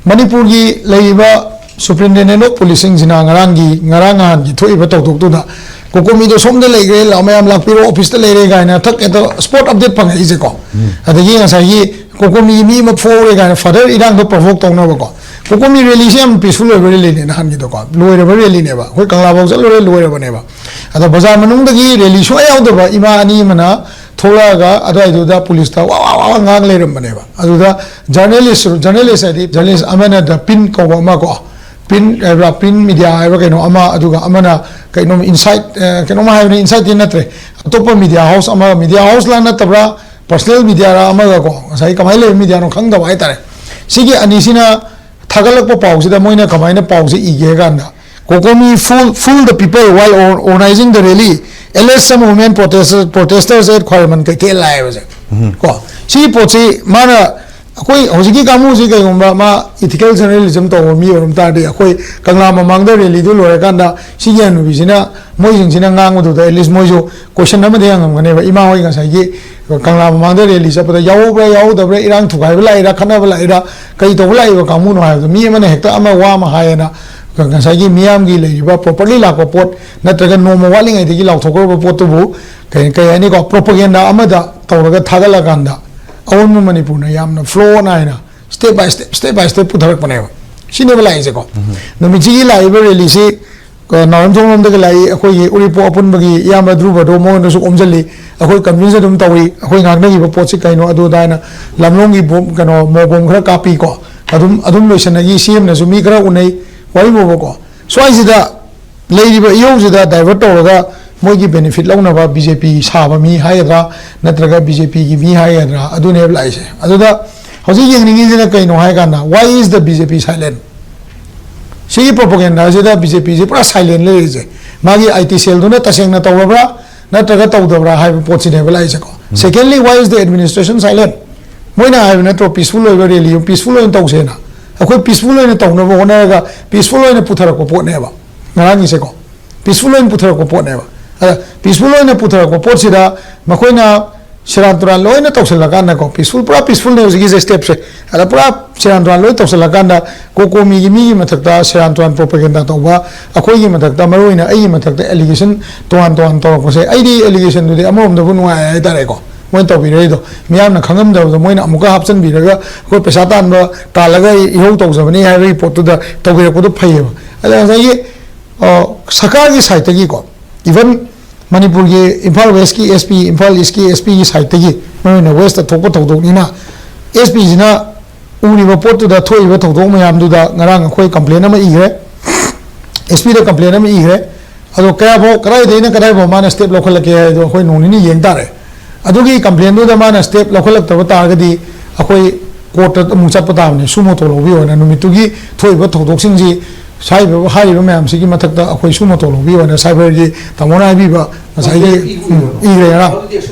ꯃꯅꯤꯄꯨꯔꯒꯤ ꯂꯩꯔꯤꯕ ꯁꯨꯄ꯭ꯔꯤꯟꯇꯦꯟꯗꯦꯟ ꯑꯣꯐ ꯄꯨꯂꯤꯁꯁꯤꯡꯁꯤꯅ ꯉꯔꯥꯡꯒꯤ, ꯉꯔꯥꯡ ꯅꯍꯥꯟꯒꯤ ꯊꯣꯛꯏꯕ ꯊꯧꯗꯣꯛꯇꯨꯗ ꯀꯣꯀꯣꯃꯤꯗꯣ ꯁꯣꯝꯗ ꯂꯩꯈ꯭ꯔꯦ, ꯂꯥꯛꯑꯣ ꯃꯌꯥꯝ ꯂꯥꯛꯄꯤꯔꯣ, ꯑꯣꯐꯤꯁꯇ ꯂꯩꯔꯦ ꯀꯥꯏꯅ ꯊꯛ ꯍꯦꯛꯇ ꯁ꯭ꯄꯣꯠ ꯑꯞꯗꯦꯠ ꯐꯪꯉꯛꯏꯁꯦꯀꯣ꯫ ꯎꯝ꯫ ꯑꯗꯒꯤ ꯉꯁꯥꯏꯒꯤ ꯀꯣꯀꯣꯃꯤꯒꯤ ꯃꯤ ꯑꯃ ꯐꯨꯍꯧꯔꯦ ꯀꯥꯏꯅ ꯐꯔꯗꯔ ꯏꯔꯥꯡꯗꯣ ꯄ꯭ꯔꯣꯚꯣꯛ ꯇꯧꯅꯕꯀꯣ꯫ ꯀꯣꯀꯣꯃꯤ ꯔꯦꯂꯤꯁꯦ ꯌꯥꯝ ꯄꯤꯁꯐꯨꯜ ꯑꯣꯏꯕ ꯔꯦꯂꯤꯅꯦ ꯅꯍꯥꯟꯒꯤꯗꯣꯀꯣ, ꯂꯣꯏꯔꯕ ꯔꯦꯂꯤꯅꯦꯕ, ꯑꯩꯈꯣꯏ ꯀꯪꯂꯥꯐꯥꯎ ꯆꯠꯂꯨꯔꯦ, ꯂꯣꯏꯔꯕꯅꯦꯕ꯫ ꯑꯗꯣ ꯕꯖꯥꯔ ꯃꯅꯨꯡꯗꯒꯤ ꯔꯦꯂꯤ ꯁꯨꯡꯌꯥ ꯌꯥꯎꯗꯕ ꯏꯃꯥ ꯑꯅꯤ ꯑꯃꯅ ꯊꯣꯛꯂꯛꯑꯒ ꯑꯗꯨꯋꯥꯏꯗꯨꯗ ꯄꯨꯂꯤꯁꯇ ꯋꯥ ꯋꯥ ꯋꯥ ꯋꯥ ꯉꯥꯡ ꯂꯩꯔꯝꯕꯅꯦꯕ꯫ ꯑꯗꯨꯗ ꯖꯔꯅꯦꯂꯤꯁ, ꯖꯔꯅꯦꯂꯤꯁ ꯍꯥꯏꯗꯤ ꯖꯔꯅꯦꯂꯤꯁ ꯑꯃꯅ ꯗ ꯄꯤꯟ ꯀꯧꯕ ꯑꯃ ꯀꯣ, ꯄꯤꯟ ꯍꯥꯏꯕ꯭ꯔꯥ, ꯄꯤꯟ ꯃꯤꯗꯤꯌꯥ ꯍꯥꯏꯕ꯭ꯔꯥ ꯀꯩꯅꯣ ꯑꯃ, ꯑꯗꯨꯒ ꯑꯃꯅ ꯀꯩꯅꯣꯝ ꯏꯟꯁꯥꯏꯠ, ꯑ, ꯀꯩꯅꯣꯝ ꯍꯥꯏꯕꯅꯤ, ꯏꯟꯁꯥꯏꯠꯇꯤ ꯅꯠꯇ꯭ꯔꯦ, ꯑꯇꯣꯞꯄ ꯃꯤꯗꯤꯌꯥ ꯍꯥꯎꯁ ꯑꯃ, ꯃꯤꯗꯤꯌꯥ ꯍꯥꯎꯁꯂ ꯅꯠꯇꯕ꯭ꯔꯥ, ꯄꯔꯁꯅꯦꯜ ꯃꯤꯗꯤꯌꯥꯔ ꯑꯃꯒ ꯀꯣ, ꯉꯁꯥꯏꯒꯤ ꯀꯃꯥꯏꯅ ꯂꯩꯕ ꯃꯤꯗꯤꯌꯥꯅꯣ ꯈꯪꯗꯕ ꯍꯥꯏꯇꯥꯔꯦ꯫ ꯁꯤꯒꯤ ꯑꯅꯤꯁꯤꯅ ꯊꯥꯒꯠꯂꯛꯄ ꯄꯥꯎꯁꯤꯗ ꯃꯣꯏꯅ ꯀꯃꯥꯏꯅ ꯄꯥꯎꯁꯦ ꯏꯒꯦ ꯍꯥꯏ ꯀꯥꯟꯗ, "COCOMI fool, fool the people while or-, organizing the rally, alleged some women protesters, protesters at Khwairaman Keithel" ꯍꯥꯏꯕꯁꯦ꯫ ꯀꯣ, ꯁꯤꯒꯤ ꯄꯣꯠꯁꯤ ꯃꯥꯅ, ꯑꯩꯈꯣꯏ ꯍꯧꯖꯤꯛꯀꯤ ꯀꯥꯡꯕꯨꯁꯤ ꯀꯩꯒꯨꯝꯕ ꯃꯥ ꯏꯊꯤꯀꯦꯜ ꯖꯔꯅꯦꯂꯤꯖꯝ ꯇꯧꯕ ꯃꯤ ꯑꯣꯏꯔꯝ ꯇꯥꯔꯗꯤ, ꯑꯩꯈꯣꯏ ꯀꯪꯂꯥ ꯃꯃꯥꯡꯗ ꯔꯦꯂꯤꯗꯨ ꯂꯣꯏꯔꯀꯥꯟꯗ ꯁꯤꯒꯤ ꯍꯅꯨꯕꯤꯁꯤꯅ, ꯃꯣꯏꯁꯤꯡꯁꯤꯅ ꯉꯥꯡꯕꯗꯨꯗ at least ꯃꯣꯏꯁꯨ ꯀꯣꯏꯁꯟ ꯑꯃꯗꯤ ꯍꯪꯉꯝꯒꯅꯦꯕ, "ꯏꯃꯥ ꯍꯣꯏ ꯉꯁꯥꯏꯒꯤ ꯀꯪꯂꯥ ꯃꯃꯥꯡꯗ ꯔꯦꯂꯤ ꯆꯠꯄꯗ ꯌꯥꯎꯍꯧꯕ꯭ꯔꯥ ꯌꯥꯎꯍꯧꯗꯕ꯭ꯔꯥ, ꯏꯔꯥꯡ ꯊꯨꯒꯥꯏꯕ ꯂꯥꯛꯏꯔꯥ, ꯈꯠꯅꯕ ꯂꯥꯛꯏꯔꯥ, ꯀꯔꯤ ꯇꯧꯕ ꯂꯥꯛꯏꯕ ꯀꯥꯡꯕꯨꯅꯣ?" ꯍꯥꯏꯕꯗꯣ, ꯃꯤ ꯑꯃꯅ ꯍꯦꯛꯇ ꯑꯃ ꯋꯥ ꯑꯃ ꯍꯥꯏꯌꯦꯅ ꯉꯁꯥꯏꯒꯤ ꯃꯤꯌꯥꯝꯒꯤ ꯂꯩꯔꯤꯕ ꯄ꯭ꯔꯣꯄꯔꯂꯤ ꯂꯥꯛꯄ ꯄꯣꯠ ꯅꯠꯇ꯭ꯔꯒ ꯅꯣꯡꯃ ꯋꯥꯠꯂꯤꯉꯩꯗꯒꯤ ꯂꯥꯎꯊꯣꯛꯈ꯭ꯔꯕ ꯄꯣꯠꯇꯨꯕꯨ ꯀꯩ, ꯀꯩ ꯍꯥꯏꯅꯤꯀꯣ, ꯄ꯭ꯔꯣꯄꯒꯦꯟꯗꯥ ꯑꯃꯗ ꯇꯧꯔꯒ ꯊꯥꯒꯠꯂꯀꯥꯟꯗ ꯑꯑꯣꯟꯕ ꯃꯅꯤꯄꯨꯔꯅ ꯌꯥꯝꯅ ꯐ꯭ꯂꯣ ꯅꯥꯏꯅ step by step, step by step ꯄꯨꯊꯔꯛꯄꯅꯦꯕ꯫ ꯁꯤꯅꯦꯕ ꯂꯥꯛꯏꯁꯦꯀꯣ꯫ ꯅꯨꯃꯤꯠꯁꯤꯒꯤ ꯂꯥꯛꯏꯕ ꯔꯦꯂꯤꯁꯤ, ꯑ, ꯅꯥꯎꯔꯦꯝꯊꯣꯡ ꯂꯣꯝꯗꯒꯤ ꯂꯥꯛꯏ, ꯑꯩꯈꯣꯏꯒꯤ ꯎꯔꯤꯄꯣꯛ ꯑꯄꯨꯟꯕꯒꯤ ꯏꯌꯥꯝꯕ ꯙ꯭ꯔꯨꯕꯗꯣ ꯃꯉꯣꯟꯗꯁꯨ ꯑꯣꯝꯁꯤꯜꯂꯤ꯫ ꯑꯩꯈꯣꯏ ꯀꯟꯚꯤꯟꯁ ꯑꯗꯨꯝ ꯇꯧꯏ, ꯑꯩꯈꯣꯏ ꯉꯥꯡꯅꯈꯤꯕ ꯄꯣꯠꯁꯤ ꯀꯩꯅꯣ ꯑꯗꯨ ꯑꯗꯥ ꯍꯥꯏꯅ ꯂꯝꯂꯣꯡꯒꯤ ꯕꯣꯝ, ꯀꯩꯅꯣ, ꯃꯣ ꯕꯣꯝ ꯈꯔ ꯀꯥꯞꯄꯤꯀꯣ, ꯑꯗꯨꯝ, ꯑꯗꯨꯝ ꯂꯣꯏꯁꯟꯅꯈꯤ꯫ ꯁꯤ ꯑꯦꯝꯅꯁꯨ ꯃꯤ ꯈꯔ ꯎꯅꯩ, ꯋꯥꯔꯤꯕꯣꯕꯀꯣ꯫ ꯁ꯭ꯋꯥꯏꯁꯤꯗ ꯂꯩꯔꯤꯕ ꯏꯍꯧꯁꯤꯗ divert ꯇꯧꯔꯒ ꯃꯣꯏꯒꯤ benefit ꯂꯧꯅꯕ ꯕꯤ ꯖꯦ ꯄꯤ ꯁꯥꯕ ꯃꯤ ꯍꯥꯏꯒꯗ꯭ꯔꯥ, ꯅꯠꯇ꯭ꯔꯒ ꯕꯤ ꯖꯦ ꯄꯤꯒꯤ ꯃꯤ ꯍꯥꯏꯒꯗ꯭ꯔꯥ, ꯑꯗꯨꯅꯦꯕ ꯂꯥꯛꯏꯁꯦ꯫ ꯑꯗꯨꯗ ꯍꯧꯖꯤꯛ ꯌꯦꯡꯅꯤꯡꯉꯤꯁꯤꯅ ꯀꯩꯅꯣ ꯍꯥꯏ ꯀꯥꯟꯗ, "Why is the B J P silent?" ꯁꯤꯒꯤ ꯄ꯭ꯔꯣꯄꯒꯦꯟꯗꯥꯁꯤꯗ ꯕꯤ ꯖꯦ ꯄꯤꯁꯦ ꯄꯨꯔꯥ ꯁꯥꯏꯂꯦꯟ ꯂꯩꯔꯤꯁꯦ꯫ ꯃꯥꯒꯤ ꯑꯥꯏ ꯇꯤ ꯁꯦꯜꯗꯨꯅ ꯇꯁꯦꯡꯅ ꯇꯧꯔꯕ꯭ꯔꯥ ꯅꯠꯇ꯭ꯔꯒ ꯇꯧꯗꯕ꯭ꯔꯥ ꯍꯥꯏꯕ ꯄꯣꯠꯁꯤꯅꯦꯕ ꯂꯥꯛꯏꯁꯦꯀꯣ꯫ Secondly, why is the administration silent? ꯃꯣꯏꯅ ꯍꯥꯏꯕ ꯅꯠꯇ꯭ꯔꯣ, peaceful ꯑꯣꯏꯕ ꯔꯦꯂꯤ ꯑꯃ peaceful ꯑꯣꯏꯅ ꯇꯧꯁꯦꯅ? ꯑꯩꯈꯣꯏ peaceful ꯑꯣꯏꯅ ꯇꯧꯅꯕ ꯍꯣꯠꯅꯔꯒ peaceful ꯑꯣꯏꯅ ꯄꯨꯊꯔꯛꯄ ꯄꯣꯠꯅꯦꯕ ꯉꯔꯥꯡꯒꯤꯁꯦꯀꯣ꯫ Peaceful ꯑꯣꯏꯅ ꯄꯨꯊꯔꯛꯄ ꯄꯣꯠꯅꯦꯕ꯫ ꯑꯗ peaceful ꯑꯣꯏꯅ ꯄꯨꯊꯔꯛꯄ ꯄꯣꯠꯁꯤꯗ ꯃꯈꯣꯏꯅ ꯁꯦꯔꯥꯟ ꯇꯨꯔꯥꯟ ꯂꯣꯏꯅ ꯇꯧꯁꯜꯂꯀꯥꯟꯗꯀꯣ, peaceful, ꯄꯨꯔꯥ peacefulꯅꯦ ꯍꯧꯖꯤꯛꯀꯤ stepꯁꯦ꯫ ꯑꯗ ꯄꯨꯔꯥ ꯁꯦꯔꯥꯟ ꯇꯨꯔꯥꯟ ꯂꯣꯏ ꯇꯧꯁꯜꯂꯀꯥꯟꯗ, ꯀꯣꯀꯣꯃꯤꯒꯤ ꯃꯤꯒꯤ ꯃꯊꯛꯇ ꯁꯦꯔꯥꯟ ꯇꯨꯔꯥꯟ propaganda ꯇꯧꯕ, ꯑꯩꯈꯣꯏꯒꯤ ꯃꯊꯛꯇ, ꯃꯔꯨ ꯑꯣꯏꯅ ꯑꯩꯒꯤ ꯃꯊꯛꯇ allegation ꯇꯣꯉꯥꯟ ꯇꯣꯉꯥꯟ ꯇꯧꯔꯛꯄꯁꯦ, ꯑꯩꯗꯤ allegationꯗꯨꯗꯤ ꯑꯃꯔꯣꯝꯗꯕꯨ ꯅꯨꯡꯉꯥꯏ ꯍꯥꯏꯇꯥꯔꯦꯀꯣ꯫ ꯃꯣꯏꯅ ꯇꯧꯕꯤꯔꯛꯏꯗꯣ, ꯃꯤꯌꯥꯝꯅ ꯈꯪꯉꯝꯗꯕꯗꯣ ꯃꯣꯏꯅ ꯑꯃꯨꯛꯀ ꯍꯥꯞꯆꯤꯟꯕꯤꯔꯒ, ꯑꯩꯈꯣꯏ ꯄꯩꯁꯥ ꯇꯥꯟꯕ, ꯇꯥꯜꯂꯒ ꯏꯍꯧ ꯇꯧꯖꯕꯅꯤ ꯍꯥꯏꯕꯒꯤ ꯄꯣꯠꯇꯨꯗ ꯇꯧꯕꯤꯔꯛꯄꯗꯣ ꯐꯩꯌꯦꯕ꯫ ꯑꯗ ꯉꯁꯥꯏꯒꯤ, ꯑ, ꯁꯔꯀꯥꯔꯒꯤ sideꯇꯒꯤꯀꯣ, even ꯃꯅꯤꯄꯨꯔꯒꯤ ꯏꯝꯐꯥꯜ ꯋꯦꯁꯀꯤ ꯑꯦꯁ ꯄꯤ, ꯏꯝꯐꯥꯜ ꯏꯁꯀꯤ ꯑꯦꯁ ꯄꯤꯒꯤ ꯁꯥꯏꯠꯇꯒꯤ, ꯃꯔꯨꯑꯣꯏꯅ ꯋꯦꯁꯇ ꯊꯣꯛꯄ ꯊꯧꯗꯣꯛꯅꯤꯅ, ꯑꯦꯁ ꯄꯤꯁꯤꯅ ꯎꯔꯤꯕ ꯄꯣꯠꯇꯨꯗ, ꯊꯣꯛꯏꯕ ꯊꯧꯗꯣꯛ ꯃꯌꯥꯝꯗꯨꯗ ꯉꯔꯥꯡ ꯑꯩꯈꯣꯏ ꯀꯝꯄ꯭ꯂꯦꯟ ꯑꯃ ꯏꯈ꯭ꯔꯦ, ꯑꯦꯁ ꯄꯤꯗ ꯀꯝꯄ꯭ꯂꯦꯟ ꯑꯃ ꯏꯈ꯭ꯔꯦ꯫ ꯑꯗꯣ ꯀꯌꯥꯐꯥꯎ, ꯀꯗꯥꯏꯗꯒꯤꯅ ꯀꯗꯥꯏꯐꯥꯎ ꯃꯥꯅ ꯁ꯭ꯇꯦꯞ ꯂꯧꯈꯠꯂꯛꯀꯦ ꯍꯥꯏꯗꯣ ꯑꯩꯈꯣꯏ ꯅꯣꯡ ꯅꯤꯅꯤ ꯌꯦꯡ ꯇꯥꯔꯦ꯫ ꯑꯗꯨꯒꯤ ꯀꯝꯄ꯭ꯂꯦꯟꯗꯨꯗ ꯃꯥꯅ ꯁ꯭ꯇꯦꯞ ꯂꯧꯈꯠꯂꯛꯇꯕ ꯇꯥꯔꯒꯗꯤ ꯑꯩꯈꯣꯏ ꯀꯣꯔꯠꯇ ꯑꯃꯨꯛ ꯆꯠꯄ ꯇꯥꯕꯅꯤ, ꯁꯨꯃꯣꯇꯣ ꯂꯧꯕꯤ ꯑꯣꯏꯅ꯫ ꯅꯨꯃꯤꯠꯇꯨꯒꯤ ꯊꯣꯛꯏꯕ ꯊꯧꯗꯣꯛꯁꯤꯡꯁꯤ, ꯍꯥꯏꯔꯤꯕ, ꯍꯥꯏꯔꯤꯕ ꯃꯌꯥꯝꯁꯤꯒꯤ ꯃꯊꯛꯇ ꯑꯩꯈꯣꯏ ꯁꯨꯃꯣꯇꯣ ꯂꯧꯕꯤ ꯑꯣꯏꯅ, ꯁꯥꯏꯕꯔꯒꯤ ꯇꯥꯃꯣꯅ ꯍꯥꯏꯕꯤꯕ ꯉꯁꯥꯏꯒꯤ, ꯎꯝ, ꯏꯈ꯭ꯔꯦ ꯉꯔꯥꯡ꯫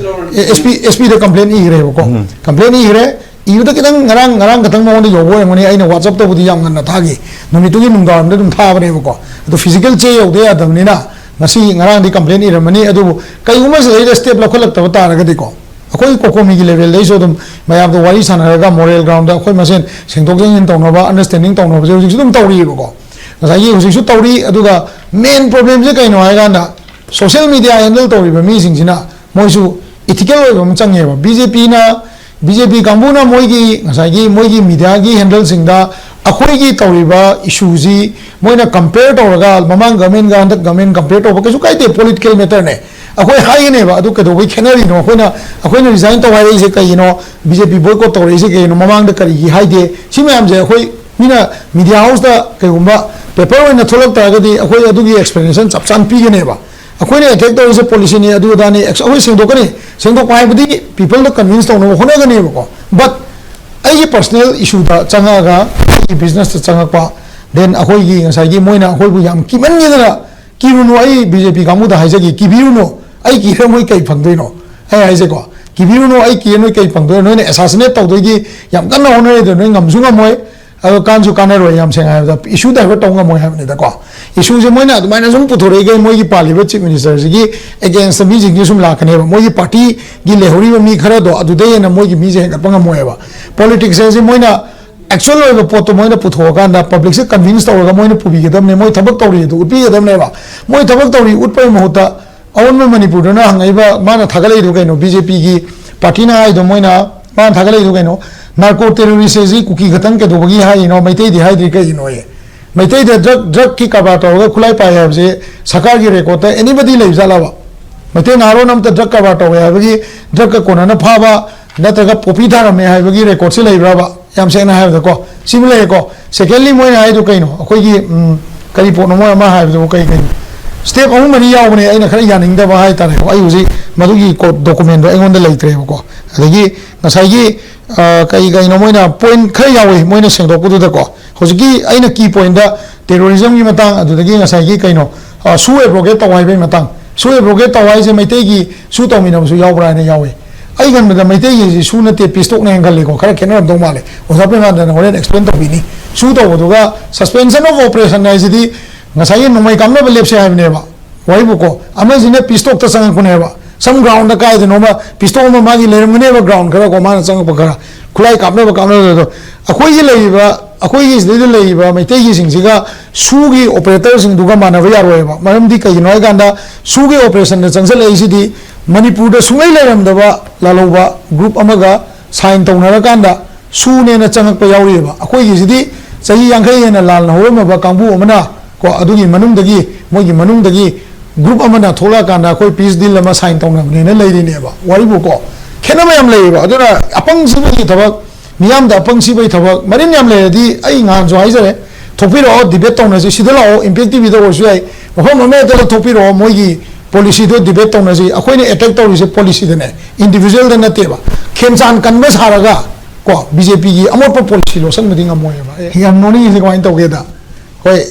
ꯑꯦꯁ ꯄꯤ, ꯑꯦꯁ ꯄꯤꯗ ꯀꯝꯄ꯭ꯂꯦꯟ ꯏꯈ꯭ꯔꯦꯕꯀꯣ꯫ ꯎꯝ꯫ ꯀꯝꯄ꯭ꯂꯦꯟ ꯏꯈ꯭ꯔꯦ꯫ ꯏꯕꯗ ꯈꯤꯇꯪ ꯉꯔꯥꯡ, ꯉꯔꯥꯡ ꯈꯛꯇꯪ ꯃꯉꯣꯟꯗ ꯌꯧꯕ ꯑꯣꯏꯔꯝꯒꯅꯤ꯫ ꯑꯩꯅ ꯋꯥꯆꯞꯇꯕꯨꯗꯤ ꯌꯥꯝ ꯉꯟꯅ ꯊꯥꯈꯤ, ꯅꯨꯃꯤꯠꯇꯨꯒꯤ ꯅꯨꯡꯗꯥꯡꯋꯥꯏꯔꯝꯗ ꯑꯗꯨꯝ ꯊꯥꯕꯅꯦꯕꯀꯣ꯫ ꯑꯗꯣ ꯐꯤꯖꯤꯀꯦꯜ ꯆꯦ ꯌꯧꯗ ꯌꯥꯗꯕꯅꯤꯅ ꯉꯁꯤ, ꯉꯔꯥꯡꯗꯤ ꯀꯝꯄ꯭ꯂꯦꯟ ꯏꯔꯝꯃꯅꯤ꯫ ꯑꯗꯨꯕꯨ ꯀꯩꯒꯨꯝꯕ ꯁꯤꯗꯩꯗ ꯁ꯭ꯇꯦꯞ ꯂꯧꯈꯠꯂꯛꯇꯕ ꯇꯥꯔꯒꯗꯤꯀꯣ, ꯑꯩꯈꯣꯏ ꯀꯣꯀꯣꯃꯤꯒꯤ ꯂꯦꯚꯦꯜꯗꯩꯁꯨ ꯑꯗꯨꯝ ꯃꯌꯥꯝꯗꯣ ꯋꯥꯔꯤ ꯁꯥꯟꯅꯔꯒ ꯃꯣꯔꯦꯜ ꯒ꯭ꯔꯥꯎꯟꯗ ꯑꯩꯈꯣꯏ ꯃꯁꯦꯟ ꯁꯦꯡꯗꯣꯛ ꯁꯦꯡꯖꯤꯟ ꯇꯧꯅꯕ, ꯑꯟꯗꯔꯁ꯭ꯇꯦꯟꯗꯤꯡ ꯇꯧꯅꯕꯁꯦ ꯍꯧꯖꯤꯛꯁꯨ ꯑꯗꯨꯝ ꯇꯧꯔꯤꯕꯀꯣ꯫ ꯉꯁꯥꯏꯒꯤ ꯍꯧꯖꯤꯛꯁꯨ ꯇꯧꯔꯤ꯫ ꯑꯗꯨꯒ ꯃꯦꯟ ꯄ꯭ꯔꯣꯕ꯭ꯂꯦꯝꯁꯦ ꯀꯩꯅꯣ ꯍꯥꯏ ꯀꯥꯟꯗ, ꯁꯣꯁꯤꯌꯦꯜ ꯃꯤꯗꯤꯌꯥ ꯍꯦꯟꯗꯜ ꯇꯧꯔꯤꯕ ꯃꯤꯁꯤꯡꯁꯤꯅ ꯃꯣꯏꯁꯨ ꯏꯊꯤꯀꯦꯜ ꯑꯣꯏꯕ ꯑꯃ ꯆꯪꯉꯦꯕ꯫ ꯕꯤ ꯖꯦ ꯄꯤꯅ, ꯕꯤ ꯖꯦ ꯄꯤ ꯀꯥꯡꯕꯨꯅ ꯃꯣꯏꯒꯤ ꯉꯁꯥꯏꯒꯤ ꯃꯣꯏꯒꯤ ꯃꯤꯗꯤꯌꯥꯒꯤ ꯍꯦꯟꯗꯜꯁꯤꯡꯗ ꯑꯩꯈꯣꯏꯒꯤ ꯇꯧꯔꯤꯕ ꯏꯁꯨꯁꯤ ꯃꯣꯏꯅ ꯀꯝꯄꯦꯌꯔ ꯇꯧꯔꯒ, ꯃꯃꯥꯡ ꯒꯃꯦꯟꯒ ꯍꯟꯗꯛ ꯒꯃꯦꯟ ꯀꯝꯄꯦꯌꯔ ꯇꯧꯕ ꯀꯩꯁꯨ ꯀꯥꯏꯗꯦ, ꯄꯣꯂꯤꯇꯤꯀꯦꯜ ꯃꯦꯇꯔꯅꯦ꯫ ꯑꯩꯈꯣꯏ ꯍꯥꯏꯒꯅꯦꯕ, ꯑꯗꯨ ꯀꯩꯗꯧꯕꯩ ꯈꯦꯠꯅꯔꯤꯅꯣ? ꯑꯩꯈꯣꯏꯅ, ꯑꯩꯈꯣꯏꯅ ꯔꯤꯖꯥꯏꯟ ꯇꯧ ꯍꯥꯏꯔꯛꯏꯁꯦ ꯀꯩꯒꯤꯅꯣ? ꯕꯤ ꯖꯦ ꯄꯤ ꯕꯣꯏꯀꯣꯠ ꯇꯧꯔꯛꯏꯁꯦ ꯀꯩꯒꯤꯅꯣ? ꯃꯃꯥꯡꯗ ꯀꯔꯤꯒꯤ ꯍꯥꯏꯗꯦ? ꯁꯤ ꯃꯌꯥꯝꯁꯦ ꯑꯩꯈꯣꯏ, ꯃꯤꯅ ꯃꯤꯗꯤꯌꯥ ꯍꯥꯎꯁꯇ ꯀꯩꯒꯨꯝꯕ ꯄꯦꯄꯔ ꯑꯣꯏꯅ ꯊꯣꯛꯂꯛ ꯇꯥꯔꯒꯗꯤ ꯑꯩꯈꯣꯏ ꯑꯗꯨꯒꯤ ꯑꯦꯛꯁꯄ꯭ꯂꯦꯅꯦꯁꯟ ꯆꯞ ꯆꯥꯅ ꯄꯤꯒꯅꯦꯕ꯫ ꯑꯩꯈꯣꯏꯅ ꯑꯦꯇꯦꯛ ꯇꯧꯔꯤꯁꯦ ꯄꯣꯂꯤꯁꯤꯅꯤ, ꯑꯗꯨ ꯑꯗꯥꯅꯤ, ꯑꯩꯈꯣꯏ ꯁꯦꯡꯗꯣꯛꯀꯅꯤ꯫ ꯁꯦꯡꯗꯣꯛꯄ ꯍꯥꯏꯕꯗꯤ ꯄꯤꯄꯜꯗ ꯀꯟꯚꯤꯟꯁ ꯇꯧꯅꯕ ꯍꯣꯠꯅꯒꯅꯦꯕꯀꯣ꯫ ꯕꯠ ꯑꯩꯒꯤ ꯄꯔꯁꯅꯦꯜ ꯏꯁꯨꯗ ꯆꯪꯉꯛꯑꯒ, ꯑꯩꯒꯤ ꯕꯤꯖꯤꯅꯦꯁꯇ ꯆꯪꯉꯛꯄ, ꯗꯦꯟ ꯑꯩꯈꯣꯏꯒꯤ ꯉꯁꯥꯏꯒꯤ ꯃꯣꯏꯅ ꯑꯩꯈꯣꯏꯕꯨ ꯌꯥꯝ ꯀꯤꯃꯟꯒꯤꯗꯅ, "ꯀꯤꯔꯨꯅꯨ, ꯑꯩ ꯕꯤ ꯖꯦ ꯄꯤ ꯀꯥꯡꯕꯨꯗ ꯍꯥꯏꯖꯒꯦ, ꯀꯤꯕꯤꯔꯨꯅꯨ, ꯑꯩ ꯀꯤꯔ ꯅꯣꯏ ꯀꯩ ꯐꯪꯗꯣꯏꯅꯣ?" ꯑꯩ ꯍꯥꯏꯁꯦꯀꯣ, "ꯀꯤꯕꯤꯔꯨꯅꯨ, ꯑꯩ ꯀꯤꯔ ꯅꯣꯏ ꯀꯩ ꯐꯪꯗꯣꯏꯅꯣ? ꯅꯣꯏꯅ ꯑꯦꯁꯥꯁꯤꯅꯦꯠ ꯇꯧꯗꯣꯏꯒꯤ ꯌꯥꯝ ꯀꯟꯅ ꯍꯣꯠꯅꯔꯤꯗꯣ ꯅꯣꯏ ꯉꯝꯁꯨ ꯉꯝꯃꯣꯏ, ꯑꯗꯣ ꯀꯥꯟꯁꯨ ꯀꯥꯟꯅꯔꯣꯏ, ꯌꯥꯝ ꯁꯦꯡꯅ ꯍꯥꯏꯕꯗ ꯏꯁꯨ ꯗꯥꯏꯚꯔꯠ ꯇꯧ ꯉꯝꯃꯣꯏ ꯍꯥꯏꯕꯅꯤꯗꯀꯣ"꯫ ꯏꯁꯨꯁꯦ ꯃꯣꯏꯅ ꯑꯗꯨꯃꯥꯏꯅ ꯁꯨꯝ ꯄꯨꯊꯣꯔꯛꯏꯈꯩ ꯃꯣꯏꯒꯤ ꯄꯥꯜꯂꯤꯕ ꯆꯤꯐ ꯃꯤꯅꯤꯁꯇꯔꯁꯤꯒꯤ ꯑꯦꯒꯦꯟꯁꯇ ꯃꯤꯁꯤꯡꯁꯦ ꯁꯨꯝ ꯂꯥꯛꯀꯅꯦꯕ꯫ ꯃꯣꯏꯒꯤ ꯄꯥꯔꯇꯤꯒꯤ ꯂꯩꯍꯧꯔꯤꯕ ꯃꯤ ꯈꯔꯗꯣ ꯑꯗꯨꯗꯩ ꯍꯦꯟꯅ ꯃꯣꯏꯒꯤ ꯃꯤꯁꯦ ꯍꯦꯟꯒꯠꯄ ꯉꯝꯃꯣꯏꯕ꯫ ꯄꯣꯂꯤꯇꯤꯛꯁ ꯍꯥꯏꯁꯦ ꯃꯣꯏꯅ ꯑꯦꯛꯆꯨꯋꯦꯜ ꯑꯣꯏꯕ ꯄꯣꯠꯇꯣ ꯃꯣꯏꯅ ꯄꯨꯊꯣꯛꯑꯀꯥꯟꯗ ꯄꯕ꯭ꯂꯤꯛꯁꯦ ꯀꯟꯚꯤꯟꯁ ꯇꯧꯔꯒ ꯃꯣꯏꯅ ꯄꯨꯕꯤꯒꯗꯕꯅꯦ, ꯃꯣꯏ ꯊꯕꯛ ꯇꯧꯔꯤ ꯑꯗꯨ ꯎꯠꯄꯤꯒꯗꯕꯅꯦꯕ꯫ ꯃꯣꯏ ꯊꯕꯛ ꯇꯧꯔꯤ ꯎꯠꯄꯒꯤ ꯃꯍꯨꯠꯇ ꯑꯑꯣꯟꯕ ꯃꯅꯤꯄꯨꯔꯗꯨꯅ ꯍꯪꯉꯛꯏꯕ, ꯃꯥꯅ ꯊꯥꯒꯠꯂꯛꯏꯗꯣ ꯀꯩꯅꯣ? ꯕꯤ ꯖꯦ ꯄꯤꯒꯤ ꯄꯥꯔꯇꯤꯅ ꯍꯥꯏꯗꯣ, ꯃꯣꯏꯅ, ꯃꯥꯅ ꯊꯥꯒꯠꯂꯛꯏꯗꯣ ꯀꯩꯅꯣ? ꯅꯥꯔꯀꯣ ꯇꯦꯔꯣꯔꯤꯁ ꯍꯥꯏꯁꯤ ꯀꯨꯀꯤ ꯈꯛꯇꯪ ꯀꯩꯗꯧꯕꯒꯤ ꯍꯥꯏꯔꯤꯅꯣ, ꯃꯩꯇꯩꯗꯤ ꯍꯥꯏꯗ꯭ꯔꯤ ꯀꯩꯒꯤꯅꯣꯌꯦ? ꯃꯩꯇꯩꯗ ꯗ꯭ꯔꯒ, ꯗ꯭ꯔꯒꯀꯤ ꯀꯔꯕꯥꯔ ꯇꯧꯔꯒ ꯈꯨꯠꯂꯥꯏ ꯄꯥꯏ ꯍꯥꯏꯕꯁꯦ ꯁꯔꯀꯥꯔꯒꯤ ꯔꯦꯀꯣꯔꯠꯇ ꯑꯦꯅꯤꯕꯗꯤ ꯂꯩꯕ ꯖꯥꯠꯂꯕ? ꯃꯩꯇꯩ ꯅꯍꯥꯔꯣꯟ ꯑꯃꯇ ꯗ꯭ꯔꯒ ꯀꯔꯕꯥꯔ ꯇꯧꯋꯦ ꯍꯥꯏꯕꯒꯤ, ꯗ꯭ꯔꯒꯀ ꯀꯣꯟꯅꯅ ꯐꯥꯕ ꯅꯠꯇ꯭ꯔꯒ ꯄꯣꯄꯤ ꯊꯥꯔꯝꯃꯦ ꯍꯥꯏꯕꯒꯤ ꯔꯦꯀꯣꯔꯠꯁꯤ ꯂꯩꯕ꯭ꯔꯕ? ꯌꯥꯝ ꯁꯦꯡꯅ ꯍꯥꯏꯕꯗꯀꯣ, ꯁꯤꯃ ꯂꯩꯔꯦꯀꯣ꯫ ꯁꯦꯀꯦꯟꯂꯤ, ꯃꯣꯏꯅ ꯍꯥꯏꯗꯣ ꯀꯩꯅꯣ? ꯑꯩꯈꯣꯏꯒꯤ, ꯎꯝ, ꯀꯔꯤ ꯄꯣꯠꯅꯣ ꯃꯣꯏ ꯑꯃ ꯍꯥꯏꯕꯗꯨꯕꯨ? ꯀꯩ ꯀꯩꯅꯣ? ꯁ꯭ꯇꯦꯞ ꯑꯍꯨꯝ ꯃꯔꯤ ꯌꯥꯎꯕꯅꯦ, ꯑꯩꯅ ꯈꯔ ꯌꯥꯅꯤꯡꯗꯕ ꯍꯥꯏꯇꯥꯔꯦꯀꯣ꯫ ꯑꯩ ꯍꯧꯖꯤꯛ ꯃꯗꯨꯒꯤ ꯀꯣ-, ꯗꯣꯀꯨꯃꯦꯟꯗꯣ ꯑꯩꯉꯣꯟꯗ ꯂꯩꯇ꯭ꯔꯦꯕꯀꯣ꯫ ꯑꯗꯒꯤ ꯉꯁꯥꯏꯒꯤ, ꯑ, ꯀꯩ ꯀꯩꯅꯣ ꯃꯣꯏꯅ ꯄꯣꯏꯟ ꯈꯔ ꯌꯥꯎꯋꯤ ꯃꯣꯏꯅ ꯁꯦꯡꯗꯣꯛꯄꯗꯨꯗꯀꯣ꯫ ꯍꯧꯖꯤꯛꯀꯤ ꯑꯩꯅ ꯀꯤ ꯄꯣꯏꯟꯗ ꯇꯦꯔꯣꯔꯤꯖꯝꯒꯤ ꯃꯇꯥꯡ, ꯑꯗꯨꯗꯒꯤ ꯉꯁꯥꯏꯒꯤ ꯀꯩꯅꯣ, ꯑ, ꯁꯨ ꯑꯦꯕ꯭ꯔꯣꯒꯦꯠ ꯇꯧ ꯍꯥꯏꯕꯒꯤ ꯃꯇꯥꯡ꯫ ꯁꯨ ꯑꯦꯕ꯭ꯔꯣꯒꯦꯠ ꯇꯧ ꯍꯥꯏꯁꯦ ꯃꯩꯇꯩꯒꯤ ꯁꯨ ꯇꯧꯃꯤꯟꯅꯕꯁꯨ ꯌꯥꯎꯕ꯭ꯔꯥ ꯍꯥꯏꯅ ꯌꯥꯎꯋꯤ꯫ ꯑꯩ ꯈꯟꯕꯗ ꯃꯩꯇꯩꯒꯤꯁꯤ ꯁꯨ ꯅꯠꯇꯦ, ꯄꯤꯁꯇꯣꯛꯅ ꯍꯦꯟꯒꯜꯂꯤꯀꯣ, ꯈꯔ ꯈꯦꯠꯅꯔꯝꯗꯧ ꯃꯥꯜꯂꯦ꯫ ꯑꯣꯖꯥ ꯄ꯭ꯔꯦꯃꯥꯅꯟꯗꯅ ꯍꯣꯔꯦꯟ ꯑꯦꯛꯁꯄ꯭ꯂꯦꯟ ꯇꯧꯕꯤꯅꯤ꯫ ꯁꯨ ꯇꯧꯕꯗꯨꯒ ꯁꯁꯄꯦꯟꯁꯟ ꯑꯣꯐ ꯑꯣꯄꯔꯦꯁꯟ ꯍꯥꯏꯁꯤꯗꯤ ꯉꯁꯥꯏꯒꯤ ꯅꯣꯡꯃꯩ ꯀꯥꯞꯅꯕ ꯂꯦꯞꯁꯦ ꯍꯥꯏꯕꯅꯦꯕ꯫ ꯋꯥꯔꯤꯕꯨꯀꯣ, ꯑꯃꯁꯤꯅ ꯄꯤꯁꯇꯣꯛꯇ ꯆꯪꯉꯛꯄꯅꯦꯕ꯫ ꯁꯝ ꯒ꯭ꯔꯥꯎꯟꯗ ꯀꯥꯏꯗꯅꯣꯃ ꯄꯤꯁꯇꯣꯛ ꯑꯃ ꯃꯥꯒꯤ ꯂꯩꯔꯝꯒꯅꯦꯕ, ꯒ꯭ꯔꯥꯎꯟ ꯈꯔ ꯀꯣ, ꯃꯥꯅ ꯆꯪꯉꯛꯄ ꯈꯔ, ꯈꯨꯠꯂꯥꯏ ꯀꯥꯞꯅꯕ ꯀꯥꯞꯅꯕꯗꯣ꯫ ꯑꯩꯈꯣꯏꯒꯤ ꯂꯩꯔꯤꯕ, ꯑꯩꯈꯣꯏꯒꯤ ꯁꯤꯗꯩꯗ ꯂꯩꯔꯤꯕ ꯃꯩꯇꯩꯒꯤꯁꯤꯡꯁꯤꯒ ꯁꯨꯒꯤ ꯑꯣꯄꯔꯦꯇꯔꯁꯤꯡꯗꯨꯒ ꯃꯥꯟꯅꯕ ꯌꯥꯔꯣꯏꯕ꯫ ꯃꯔꯝꯗꯤ ꯀꯩꯒꯤꯅꯣ ꯍꯥꯏ ꯀꯥꯟꯗ, ꯁꯨꯒꯤ ꯑꯣꯄꯔꯦꯁꯟꯗ ꯆꯪꯁꯤꯜꯂꯛꯏꯁꯤꯗꯤ ꯃꯅꯤꯄꯨꯔꯗ ꯁꯨꯡꯂꯩ ꯂꯩꯔꯝꯗꯕ ꯂꯥꯜꯍꯧꯕ ꯒ꯭ꯔꯨꯞ ꯑꯃꯒ ꯁꯥꯏꯟ ꯇꯧꯅꯔꯀꯥꯟꯗ ꯁꯨꯅꯦꯅ ꯆꯪꯉꯛꯄ ꯌꯥꯎꯔꯤꯑꯕ꯫ ꯑꯩꯈꯣꯏꯒꯤꯁꯤꯗꯤ ꯆꯍꯤ ꯌꯥꯡꯈꯩ ꯍꯦꯟꯅ ꯂꯥꯟꯅ ꯍꯧꯔꯝꯃꯕ ꯀꯥꯡꯕꯨ ꯑꯃꯅ ꯀꯣ, ꯑꯗꯨꯒꯤ ꯃꯅꯨꯡꯗꯒꯤ, ꯃꯣꯏꯒꯤ ꯃꯅꯨꯡꯗꯒꯤ ꯒ꯭ꯔꯨꯞ ꯑꯃꯅ ꯊꯣꯛꯂꯛꯑꯀꯥꯟꯗ ꯑꯩꯈꯣꯏ ꯄꯤꯁ ꯗꯤꯜ ꯑꯃ ꯁꯥꯏꯟ ꯇꯧꯅꯕꯅꯦꯅ ꯂꯩꯔꯤꯅꯦꯕ꯫ ꯋꯥꯔꯤꯕꯨ ꯀꯣ, ꯈꯦꯠꯅꯕ ꯌꯥꯝ ꯂꯩꯌꯦꯕ꯫ ꯑꯗꯨꯅ ꯑꯄꯪ ꯁꯤꯕꯒꯤ ꯊꯕꯛ, ꯃꯤꯌꯥꯝꯗ ꯑꯄꯪ ꯁꯤꯕꯒꯤ ꯊꯕꯛ, ꯃꯔꯤꯟ ꯌꯥꯝ ꯂꯩꯔꯗꯤ ꯑꯩ ꯅꯍꯥꯟꯁꯨ ꯍꯥꯏꯖꯔꯦ, ꯊꯣꯛꯄꯤꯔꯛꯑꯣ, ꯗꯤꯕꯦꯠ ꯇꯧꯅꯁꯤ, ꯁꯤꯗ ꯂꯥꯛꯑꯣ, ꯏꯝꯄꯦꯛ ꯇꯤꯚꯤꯗ ꯑꯣꯏꯔꯁꯨ ꯌꯥꯏ, ꯃꯐꯝ ꯑꯃ ꯍꯦꯛꯇꯗ ꯊꯣꯛꯄꯤꯔꯛꯑꯣ, ꯃꯣꯏꯒꯤ ꯄꯣꯂꯤꯁꯤꯗꯣ ꯗꯤꯕꯦꯠ ꯇꯧꯅꯁꯤ꯫ ꯑꯩꯈꯣꯏꯅ ꯑꯦꯇꯦꯛ ꯇꯧꯔꯤꯁꯦ ꯄꯣꯂꯤꯁꯤꯗꯅꯦ, ꯏꯟꯗꯤꯚꯤꯖꯨꯋꯦꯜꯗ ꯅꯠꯇꯦꯕ꯫ ꯈꯦꯝꯆꯥꯟ ꯀꯟꯕ ꯁꯥꯔꯒ ꯀꯣ, ꯕꯤ ꯖꯦ ꯄꯤꯒꯤ ꯑꯃꯣꯠꯄ ꯄꯣꯂꯤꯁꯤ ꯂꯣꯠꯁꯟꯕꯗꯤ ꯉꯝꯃꯣꯏꯕ꯫ ꯑꯦ, ꯌꯥꯝ ꯅꯣꯛꯅꯤꯡꯉꯤꯁꯦ ꯀꯃꯥꯏꯅ ꯇꯧꯒꯦꯗ, ꯍꯣꯏ,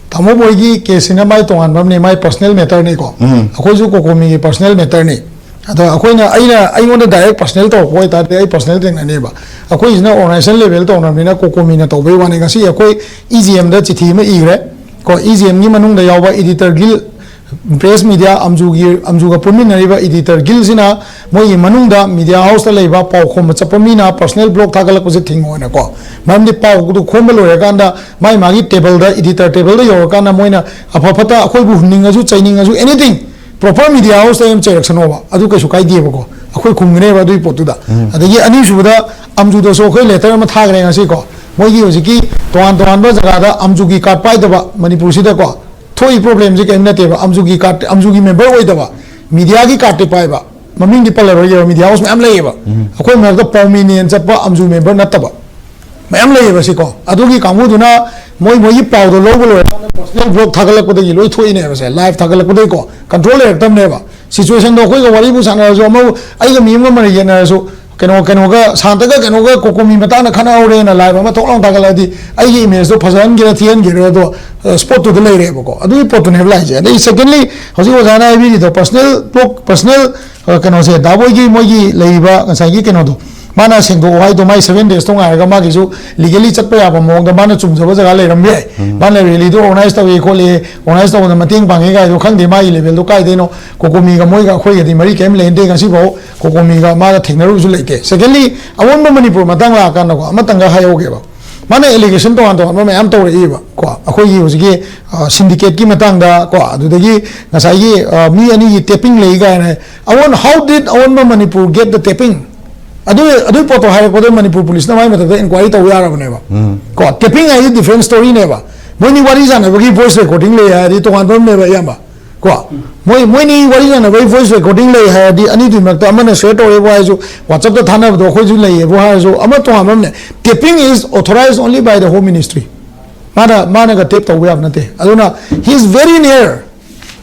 ꯇꯥꯃꯣ ꯕꯣꯏꯒꯤ ꯀꯦꯁꯁꯤꯅ ꯃꯥꯏ ꯇꯣꯉꯥꯟꯕ ꯑꯃꯅꯤ, ꯃꯥꯏ ꯄꯔꯁꯅꯦꯜ ꯃꯦꯇꯔꯅꯤꯀꯣ꯫ ꯎꯝ꯫ ꯑꯩꯈꯣꯏꯁꯨ ꯀꯣꯀꯣꯃꯤꯒꯤ ꯄꯔꯁꯅꯦꯜ ꯃꯦꯇꯔꯅꯤ꯫ ꯑꯗꯣ ꯑꯩꯈꯣꯏꯅ, ꯑꯩꯅ, ꯑꯩꯉꯣꯟꯗ ꯗꯥꯏꯔꯦꯛ ꯄꯔꯁꯅꯦꯜ ꯇꯧꯔꯛꯄ ꯑꯣꯏꯇꯥꯔꯗꯤ ꯑꯩ ꯄꯔꯁꯅꯦꯜ ꯊꯦꯡꯅꯅꯦꯕ꯫ ꯑꯩꯈꯣꯏꯁꯤꯅ ꯑꯣꯔꯒꯅꯥꯏꯖꯦꯁꯟ ꯂꯦꯚꯦꯜ ꯇꯧꯅꯕꯅꯤꯅ ꯀꯣꯀꯣꯃꯤꯅ ꯇꯧꯕꯩ ꯋꯥꯅꯤ꯫ ꯉꯁꯤ ꯑꯩꯈꯣꯏ ꯏ ꯖꯤ ꯑꯦꯝꯗ ꯆꯤꯊꯤ ꯑꯃ ꯏꯈ꯭ꯔꯦ ꯀꯣ, ꯏ ꯖꯤ ꯑꯦꯝꯒꯤ ꯃꯅꯨꯡꯗ ꯌꯥꯎꯕ ꯏꯗꯤꯇꯔ ꯒꯤꯜ, ꯄ꯭ꯔꯦꯁ ꯃꯤꯗꯤꯌꯥ, ꯑꯝꯖꯨꯒꯤ, ꯑꯝꯖꯨꯒ ꯄꯨꯟꯃꯤꯟꯅꯔꯤꯕ ꯏꯗꯤꯇꯔ ꯒꯤꯜꯁꯤꯅ ꯃꯣꯏꯒꯤ ꯃꯅꯨꯡꯗ ꯃꯤꯗꯤꯌꯥ ꯍꯥꯎꯁꯇ ꯂꯩꯕ ꯄꯥꯎ ꯈꯣꯝꯕ ꯆꯠꯄ ꯃꯤꯅ ꯄꯔꯁꯅꯦꯜ ꯕ꯭ꯂꯣꯛ ꯊꯥꯒꯠꯂꯛꯄꯁꯦ ꯊꯤꯡꯉꯣꯅꯀꯣ꯫ ꯃꯔꯝꯗꯤ ꯄꯥꯎꯗꯨ ꯈꯣꯝꯕ ꯂꯣꯏꯔꯀꯥꯟꯗ ꯃꯥꯏ ꯃꯥꯒꯤ ꯇꯦꯕꯜꯗ, ꯏꯗꯤꯇꯔ ꯇꯦꯕꯜꯗ ꯌꯧꯔꯀꯥꯟꯗ ꯃꯣꯏꯅ ꯑꯐ ꯐꯠꯇ ꯑꯩꯈꯣꯏꯕꯨ ꯍꯨꯟꯅꯤꯡꯉꯁꯨ ꯆꯩꯅꯤꯡꯉꯁꯨ, ꯑꯦꯅꯤꯊꯤꯡ, ꯄ꯭ꯔꯣꯄꯔ ꯃꯤꯗꯤꯌꯥ ꯍꯥꯎꯁꯇ ꯑꯗꯨꯝ ꯆꯩꯔꯛꯁꯅꯣꯕ, ꯑꯗꯨ ꯀꯩꯁꯨ ꯀꯥꯏꯗꯦꯕꯀꯣ, ꯑꯩꯈꯣꯏ ꯈꯨꯝꯒꯅꯦꯕ ꯑꯗꯨꯒꯤ ꯄꯣꯠꯇꯨꯗ꯫ ꯎꯝ꯫ ꯑꯗꯒꯤ ꯑꯅꯤꯁꯨꯕꯗ, ꯑꯝꯖꯨꯗꯁꯨ ꯑꯩꯈꯣꯏ ꯂꯦꯇꯔ ꯑꯃ ꯊꯥꯈ꯭ꯔꯦ ꯉꯁꯤꯀꯣ, ꯃꯣꯏꯒꯤ ꯍꯧꯖꯤꯛꯀꯤ ꯇꯣꯉꯥꯟ ꯇꯣꯉꯥꯟꯕ ꯖꯒꯥꯗ ꯑꯝꯖꯨꯒꯤ ꯀꯥꯔꯠ ꯄꯥꯏꯗꯕ ꯃꯅꯤꯄꯨꯔꯁꯤꯗꯀꯣ ꯊꯣꯛꯏ ꯄ꯭ꯔꯣꯕ꯭ꯂꯦꯝꯁꯤ ꯀꯔꯤꯝ ꯅꯠꯇꯦꯕ꯫ ꯑꯝꯖꯨꯒꯤ ꯀꯥꯔꯠ, ꯑꯝꯖꯨꯒꯤ ꯃꯦꯝꯕꯔ ꯑꯣꯏꯗꯕ, ꯃꯤꯗꯤꯌꯥꯒꯤ ꯀꯥꯔꯠꯇꯤ ꯄꯥꯏꯕ, ꯃꯃꯤꯡꯗꯤ ꯄꯜꯂꯔꯣꯏꯒꯦꯕ, ꯃꯤꯗꯤꯌꯥ ꯍꯥꯎꯁ ꯃꯌꯥꯝ ꯂꯩꯌꯦꯕ꯫ ꯑꯩꯈꯣꯏ ꯃꯔꯛꯇ ꯄꯥꯎꯃꯤꯅꯦꯅ ꯆꯠꯄ ꯑꯝꯖꯨ ꯃꯦꯝꯕꯔ ꯅꯠꯇꯕ ꯃꯌꯥꯝ ꯂꯩꯌꯦꯕ ꯁꯤꯀꯣ꯫ ꯑꯗꯨꯒꯤ ꯀꯥꯡꯕꯨꯗꯨꯅ ꯃꯣꯏ ꯃꯣꯏꯒꯤ ꯄꯥꯎꯗꯣ ꯂꯧꯕ ꯂꯣꯏꯔꯀꯥꯟꯗ ꯄꯔꯁꯣꯅꯦꯜ ꯕ꯭ꯂꯣꯛ ꯊꯥꯒꯠꯂꯛꯄꯗꯒꯤ ꯂꯣꯏ ꯊꯣꯛꯏꯅꯦꯕꯁꯦ, ꯂꯥꯏꯚ ꯊꯥꯒꯠꯂꯛꯄꯗꯩꯀꯣ꯫ ꯀꯟꯇ꯭ꯔꯣꯜ ꯂꯩꯔꯛꯇꯕꯅꯦꯕ꯫ ꯁꯤꯆꯨꯋꯦꯁꯟꯗꯣ ꯑꯩꯈꯣꯏꯒ ꯋꯥꯔꯤꯕꯨ ꯁꯥꯟꯅꯔꯁꯨ, ꯑꯃꯕꯨ, ꯑꯩꯒ ꯃꯤ ꯑꯃꯒ ꯃꯔꯩ ꯌꯦꯠꯅꯔꯁꯨ, ꯀꯩꯅꯣ, ꯀꯩꯅꯣꯒ, ꯁꯥꯟꯇꯒ ꯀꯩꯅꯣꯒ ꯀꯣꯀꯣꯃꯤ ꯃꯇꯥꯡꯗ ꯈꯠꯅꯍꯧꯔꯦꯅ ꯂꯥꯏꯚ ꯑꯃ ꯊꯣꯛ ꯂꯥꯎ ꯊꯥꯒꯠꯂꯛꯑꯗꯤ ꯑꯩꯒꯤ ꯏꯃꯦꯖꯇꯣ ꯐꯖꯍꯟꯒꯦꯔꯥ ꯊꯤꯍꯟꯒꯦꯔꯥ ꯑꯗꯣ, ꯑ, ꯁ꯭ꯄꯣꯔꯠꯇꯨꯗ ꯂꯩꯔꯦꯕꯀꯣ꯫ ꯑꯗꯨꯒꯤ ꯄꯣꯠꯇꯨꯅꯦꯕ ꯂꯥꯛꯏꯁꯦ꯫ ꯑꯗꯩ ꯁꯦꯀꯦꯟꯂꯤ, ꯍꯧꯖꯤꯛ ꯑꯣꯖꯥꯅ ꯍꯥꯏꯕꯤꯔꯤꯗꯣ ꯄꯔꯁꯣꯅꯦꯜ ꯕ꯭ꯂꯣꯛ, ꯄꯔꯁꯣꯅꯦꯜ, ꯑ, ꯀꯩꯅꯣꯁꯦ, ꯗꯥ ꯕꯣꯏꯒꯤ ꯃꯣꯏꯒꯤ ꯂꯩꯔꯤꯕ ꯉꯁꯥꯏꯒꯤ ꯀꯩꯅꯣꯗꯣ, ꯃꯥꯅ ꯁꯦꯡꯗꯣꯛꯑꯣ ꯍꯥꯏꯗꯣ, ꯃꯥꯏ ꯁꯚꯦꯟ ꯗꯦꯖꯇꯣ ꯉꯥꯏꯔꯒ ꯃꯥꯒꯤꯁꯨ ꯂꯤꯒꯦꯂꯤ ꯆꯠꯄ ꯌꯥꯕ ꯃꯑꯣꯡꯗ ꯃꯥꯅ ꯆꯨꯝꯖꯕ ꯖꯒꯥ ꯂꯩꯔꯝꯕ ꯌꯥꯏ꯫ ꯃꯥꯅ ꯔꯦꯂꯤꯗꯣ ꯑꯣꯔꯒꯅꯥꯏꯖ ꯇꯧꯏ ꯈꯣꯠꯂꯤ, ꯑꯣꯔꯒꯅꯥꯏꯖ ꯇꯧꯕꯗ ꯃꯇꯦꯡ ꯄꯥꯡꯉꯦ ꯀꯥꯏꯗꯣ ꯈꯪꯗꯦ, ꯃꯥꯒꯤ ꯂꯦꯚꯦꯜꯗꯣ ꯀꯥꯏꯗꯩꯅꯣ꯫ ꯀꯣꯀꯣꯃꯤꯒ ꯃꯣꯏꯒ ꯑꯩꯈꯣꯏꯒꯗꯤ ꯃꯔꯤ ꯀꯔꯤꯝ ꯂꯩꯅꯗꯦ, ꯉꯁꯤꯐꯥꯎ ꯀꯣꯀꯣꯃꯤꯒ ꯃꯥꯒ ꯊꯦꯡꯅꯔꯨꯕꯁꯨ ꯂꯩꯇꯦ꯫ ꯁꯦꯀꯦꯟꯂꯤ, ꯑꯑꯣꯟꯕ ꯃꯅꯤꯄꯨꯔ ꯃꯇꯥꯡ ꯂꯥꯛꯑꯀꯥꯟꯗꯀꯣ, ꯑꯃꯇꯪꯒ ꯍꯥꯏꯍꯧꯒꯦꯕ꯫ ꯃꯥꯅ ꯑꯦꯂꯤꯒꯦꯁꯟ ꯇꯣꯉꯥꯟ ꯇꯣꯉꯥꯟꯕ ꯃꯌꯥꯝ ꯇꯧꯔꯛꯏꯕ ꯀꯣ, ꯑꯩꯈꯣꯏꯒꯤ ꯍꯧꯖꯤꯛꯀꯤ, ꯑ, ꯁꯤꯟꯗꯤꯀꯦꯠꯀꯤ ꯃꯇꯥꯡꯗ ꯀꯣ, ꯑꯗꯨꯗꯒꯤ ꯉꯁꯥꯏꯒꯤ, ꯑ, ꯃꯤ ꯑꯅꯤꯒꯤ ꯇꯦꯄꯤꯡ ꯂꯩ ꯀꯥꯏꯅ꯫ ꯑꯑꯣꯟ-, how did ꯑꯑꯣꯟꯕ ꯃꯅꯤꯄꯨꯔ get the taping? ꯑꯗꯨ, ꯑꯗꯨꯒꯤ ꯄꯣꯠꯇꯣ ꯍꯥꯏꯔꯛꯄꯗ ꯃꯅꯤꯄꯨꯔ ꯄꯨꯂꯤꯁꯅ ꯃꯥꯏ ꯃꯊꯛꯇ ꯏꯟꯀ꯭ꯋꯥꯏꯔꯤ ꯇꯧꯕ ꯌꯥꯔꯕꯅꯦꯕ꯫ ꯀꯣ, ꯇꯦꯄꯤꯡ ꯍꯥꯏꯗꯤ ꯗꯤꯐ꯭ꯔꯦꯟ ꯁ꯭ꯇꯣꯔꯤꯅꯦꯕ꯫ ꯃꯣꯏꯅꯤ ꯋꯥꯔꯤ ꯁꯥꯟꯅꯕꯒꯤ ꯚꯣꯏꯁ ꯔꯦꯀꯣꯔꯗꯤꯡ ꯂꯩ ꯍꯥꯏꯔꯗꯤ ꯇꯣꯉꯥꯟꯕ ꯑꯃꯅꯦꯕ, ꯏꯌꯥꯝꯕ꯫ ꯀꯣ, ꯃꯣꯏ, ꯃꯣꯏꯅꯤ ꯋꯥꯔꯤ ꯁꯥꯟꯅꯕꯒꯤ ꯚꯣꯏꯁ ꯔꯦꯀꯣꯔꯗꯤꯡ ꯂꯩ ꯍꯥꯏꯔꯗꯤ, ꯑꯅꯤꯗꯨꯒꯤ ꯃꯔꯛꯇ ꯑꯃꯅ ꯁꯦꯌꯔ ꯇꯧꯔꯦꯕꯨ ꯍꯥꯏꯔꯁꯨ, WhatsApp-ꯇ ꯊꯥꯅꯕꯗꯣ ꯑꯩꯈꯣꯏꯁꯨ ꯂꯩꯌꯦꯕꯨ ꯍꯥꯏꯔꯁꯨ, ꯑꯃ ꯇꯣꯉꯥꯟꯕ ꯑꯃꯅꯦ꯫ Taping is authorized only by the Home Ministry. ꯃꯥꯅ, ꯃꯥꯅꯒ ꯇꯦꯞ ꯇꯧꯕ ꯌꯥꯕ ꯅꯠꯇꯦ꯫ ꯑꯗꯨꯅ he is very near.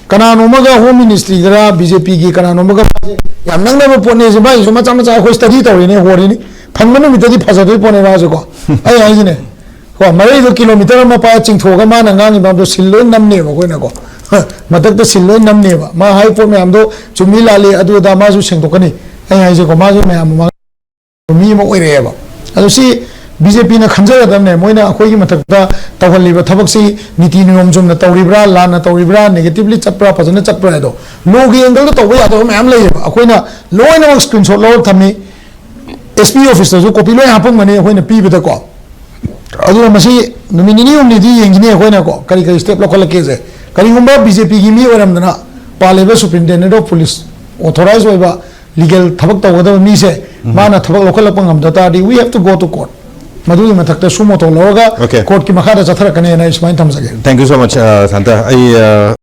ꯀꯅꯥꯅꯣꯝꯃꯒ ꯍꯣꯝ ꯃꯤꯅꯤꯁꯇ꯭ꯔꯤꯗꯔ ꯕꯤ ꯖꯦ ꯄꯤꯒꯤ ꯀꯅꯥꯅꯣꯝꯃꯒ ꯃꯥꯁꯦ ꯌꯥꯝ ꯅꯛꯅꯕ ꯄꯣꯠꯅꯦꯁꯦ꯫ ꯃꯥꯒꯤꯁꯨ ꯃꯆꯥ ꯃꯆꯥ ꯑꯩꯈꯣꯏ ꯁ꯭ꯇꯗꯤ ꯇꯧꯔꯤꯅꯦ, ꯍꯣꯔꯤꯅꯤ꯫ ꯐꯪꯕ ꯅꯨꯃꯤꯠꯇꯗꯤ ꯐꯖꯗꯣꯏ ꯄꯣꯠꯅꯦ ꯃꯥꯁꯨ ꯀꯣ꯫ ꯑꯩ ꯍꯥꯏꯁꯤꯅꯦ꯫ ꯀꯣ, ꯃꯔꯩꯗꯣ ꯀꯤꯂꯣꯃꯤꯇꯔ ꯑꯃ ꯄꯥꯏꯔ ꯆꯤꯡꯊꯣꯛꯑꯒ ꯃꯥꯅ ꯉꯥꯡꯉꯤ ꯃꯌꯥꯝꯗꯣ ꯁꯤꯜ ꯂꯣꯏ ꯅꯝꯅꯦꯕ ꯑꯩꯈꯣꯏꯅꯀꯣ꯫ ꯃꯊꯛꯇ ꯁꯤꯜ ꯂꯣꯏ ꯅꯝꯅꯦꯕ꯫ ꯃꯥ ꯍꯥꯏ ꯄꯣꯠ ꯃꯌꯥꯝꯗꯣ ꯆꯨꯝꯃꯤ ꯂꯥꯜꯂꯤ ꯑꯗꯨ ꯑꯗꯥ ꯃꯥꯁꯨ ꯁꯦꯡꯗꯣꯛꯀꯅꯤ꯫ ꯑꯩ ꯍꯥꯏꯁꯦꯀꯣ, ꯃꯥꯁꯨ ꯃꯌꯥꯝ ꯃꯃꯥꯡ ꯃꯤ ꯑꯃ ꯑꯣꯏꯔꯛꯑꯦꯕ꯫ ꯑꯗꯣ ꯁꯤ ꯕꯤ ꯖꯦ ꯄꯤꯅ ꯈꯟꯖꯒꯗꯕꯅꯦ, ꯃꯣꯏꯅ ꯑꯩꯈꯣꯏꯒꯤ ꯃꯊꯛꯇ ꯇꯧꯍꯜꯂꯤꯕ ꯊꯕꯛꯁꯤ ꯅꯤꯇꯤ ꯅꯤꯌꯣꯝ ꯆꯨꯝꯅ ꯇꯧꯔꯤꯕ꯭ꯔꯥ, ꯂꯥꯟꯅ ꯇꯧꯔꯤꯕ꯭ꯔꯥ, ꯅꯦꯒꯦꯇꯤꯚꯂꯤ ꯆꯠꯄ꯭ꯔꯥ, ꯐꯖꯅ ꯆꯠꯄ꯭ꯔꯥ ꯍꯥꯏꯗꯣ꯫ ꯂꯣꯒꯤ ꯑꯦꯡꯒꯜꯗ ꯇꯧꯕ ꯌꯥꯗꯕ ꯃꯌꯥꯝ ꯂꯩꯌꯦꯕ꯫ ꯑꯩꯈꯣꯏꯅ ꯂꯣꯏꯅꯃꯛ ꯁ꯭ꯀ꯭ꯔꯤꯟꯁꯣꯠ ꯂꯧꯔ ꯊꯝꯃꯤ꯫ ꯑꯦꯁ ꯄꯤ ꯑꯣꯐꯤꯁꯇꯁꯨ ꯀꯣꯄꯤ ꯂꯣꯏ ꯍꯥꯞꯄꯝꯒꯅꯤ ꯑꯩꯈꯣꯏꯅ ꯄꯤꯕꯗꯀꯣ꯫ ꯑꯗꯨꯅ ꯃꯁꯤ ꯅꯨꯃꯤꯠ ꯅꯤꯅꯤ ꯍꯨꯝꯅꯤꯗꯤ ꯌꯦꯡꯈꯤꯅꯤ ꯑꯩꯈꯣꯏꯅꯀꯣ, ꯀꯔꯤ ꯀꯔꯤ ꯁ꯭ꯇꯦꯞ ꯂꯧꯈꯠꯂꯛꯀꯦꯁꯦ꯫ ꯀꯔꯤꯒꯨꯝꯕ ꯕꯤ ꯖꯦ ꯄꯤꯒꯤ ꯃꯤ ꯑꯣꯏꯔꯝꯗꯅ ꯄꯥꯜꯂꯤꯕ ꯁꯨꯄ꯭ꯔꯤꯟꯇꯦꯟꯗꯦꯟ ꯑꯣꯐ ꯄꯨꯂꯤꯁ, ꯑꯣꯊꯣꯔꯥꯏꯖ ꯑꯣꯏꯕ ꯂꯤꯒꯦꯜ ꯊꯕꯛ ꯇꯧꯒꯗꯕ ꯃꯤꯁꯦ ꯃꯥꯅ ꯊꯕꯛ ꯂꯧꯈꯠꯂꯛꯄ ꯉꯝꯗ ꯇꯥꯔꯗꯤ, we have to go to court꯫ ꯃꯗꯨꯒꯤ ꯃꯊꯛꯇ ꯁꯨꯃꯣ ꯇꯧ ꯂꯧꯔꯒ Okay. ꯀꯣꯔꯠꯀꯤ ꯃꯈꯥꯗ ꯆꯠꯊꯔꯛꯀꯅꯦꯅ ꯑꯩ ꯁꯨꯃꯥꯏꯅ ꯊꯝꯖꯒꯦ꯫ Thank you so much, uh, Santa. ꯑꯩ, uh,